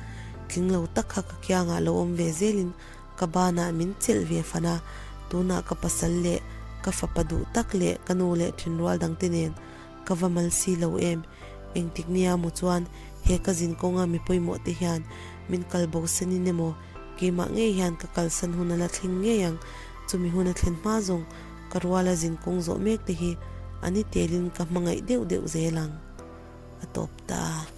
tling lo tak kha ka kiangah lo awm ve zelin ka banah min chelh ve fan a, tunah ka pasal leh ka fapa duh tak leh ka nu leh thenrual dangte nen ka va mal si lo em. Engtik nia maw chuan he ka zin kawnga mi pawimawh te hian min kal bo senin emaw keimah ngei hian ka kalsan hun a la thleng ngei ang, chumi hun a thlen hma zawng ka ruala zin kawng zawh mek te hi a ni telin ka hmangaih deuh deuh zel ang a tawp ta.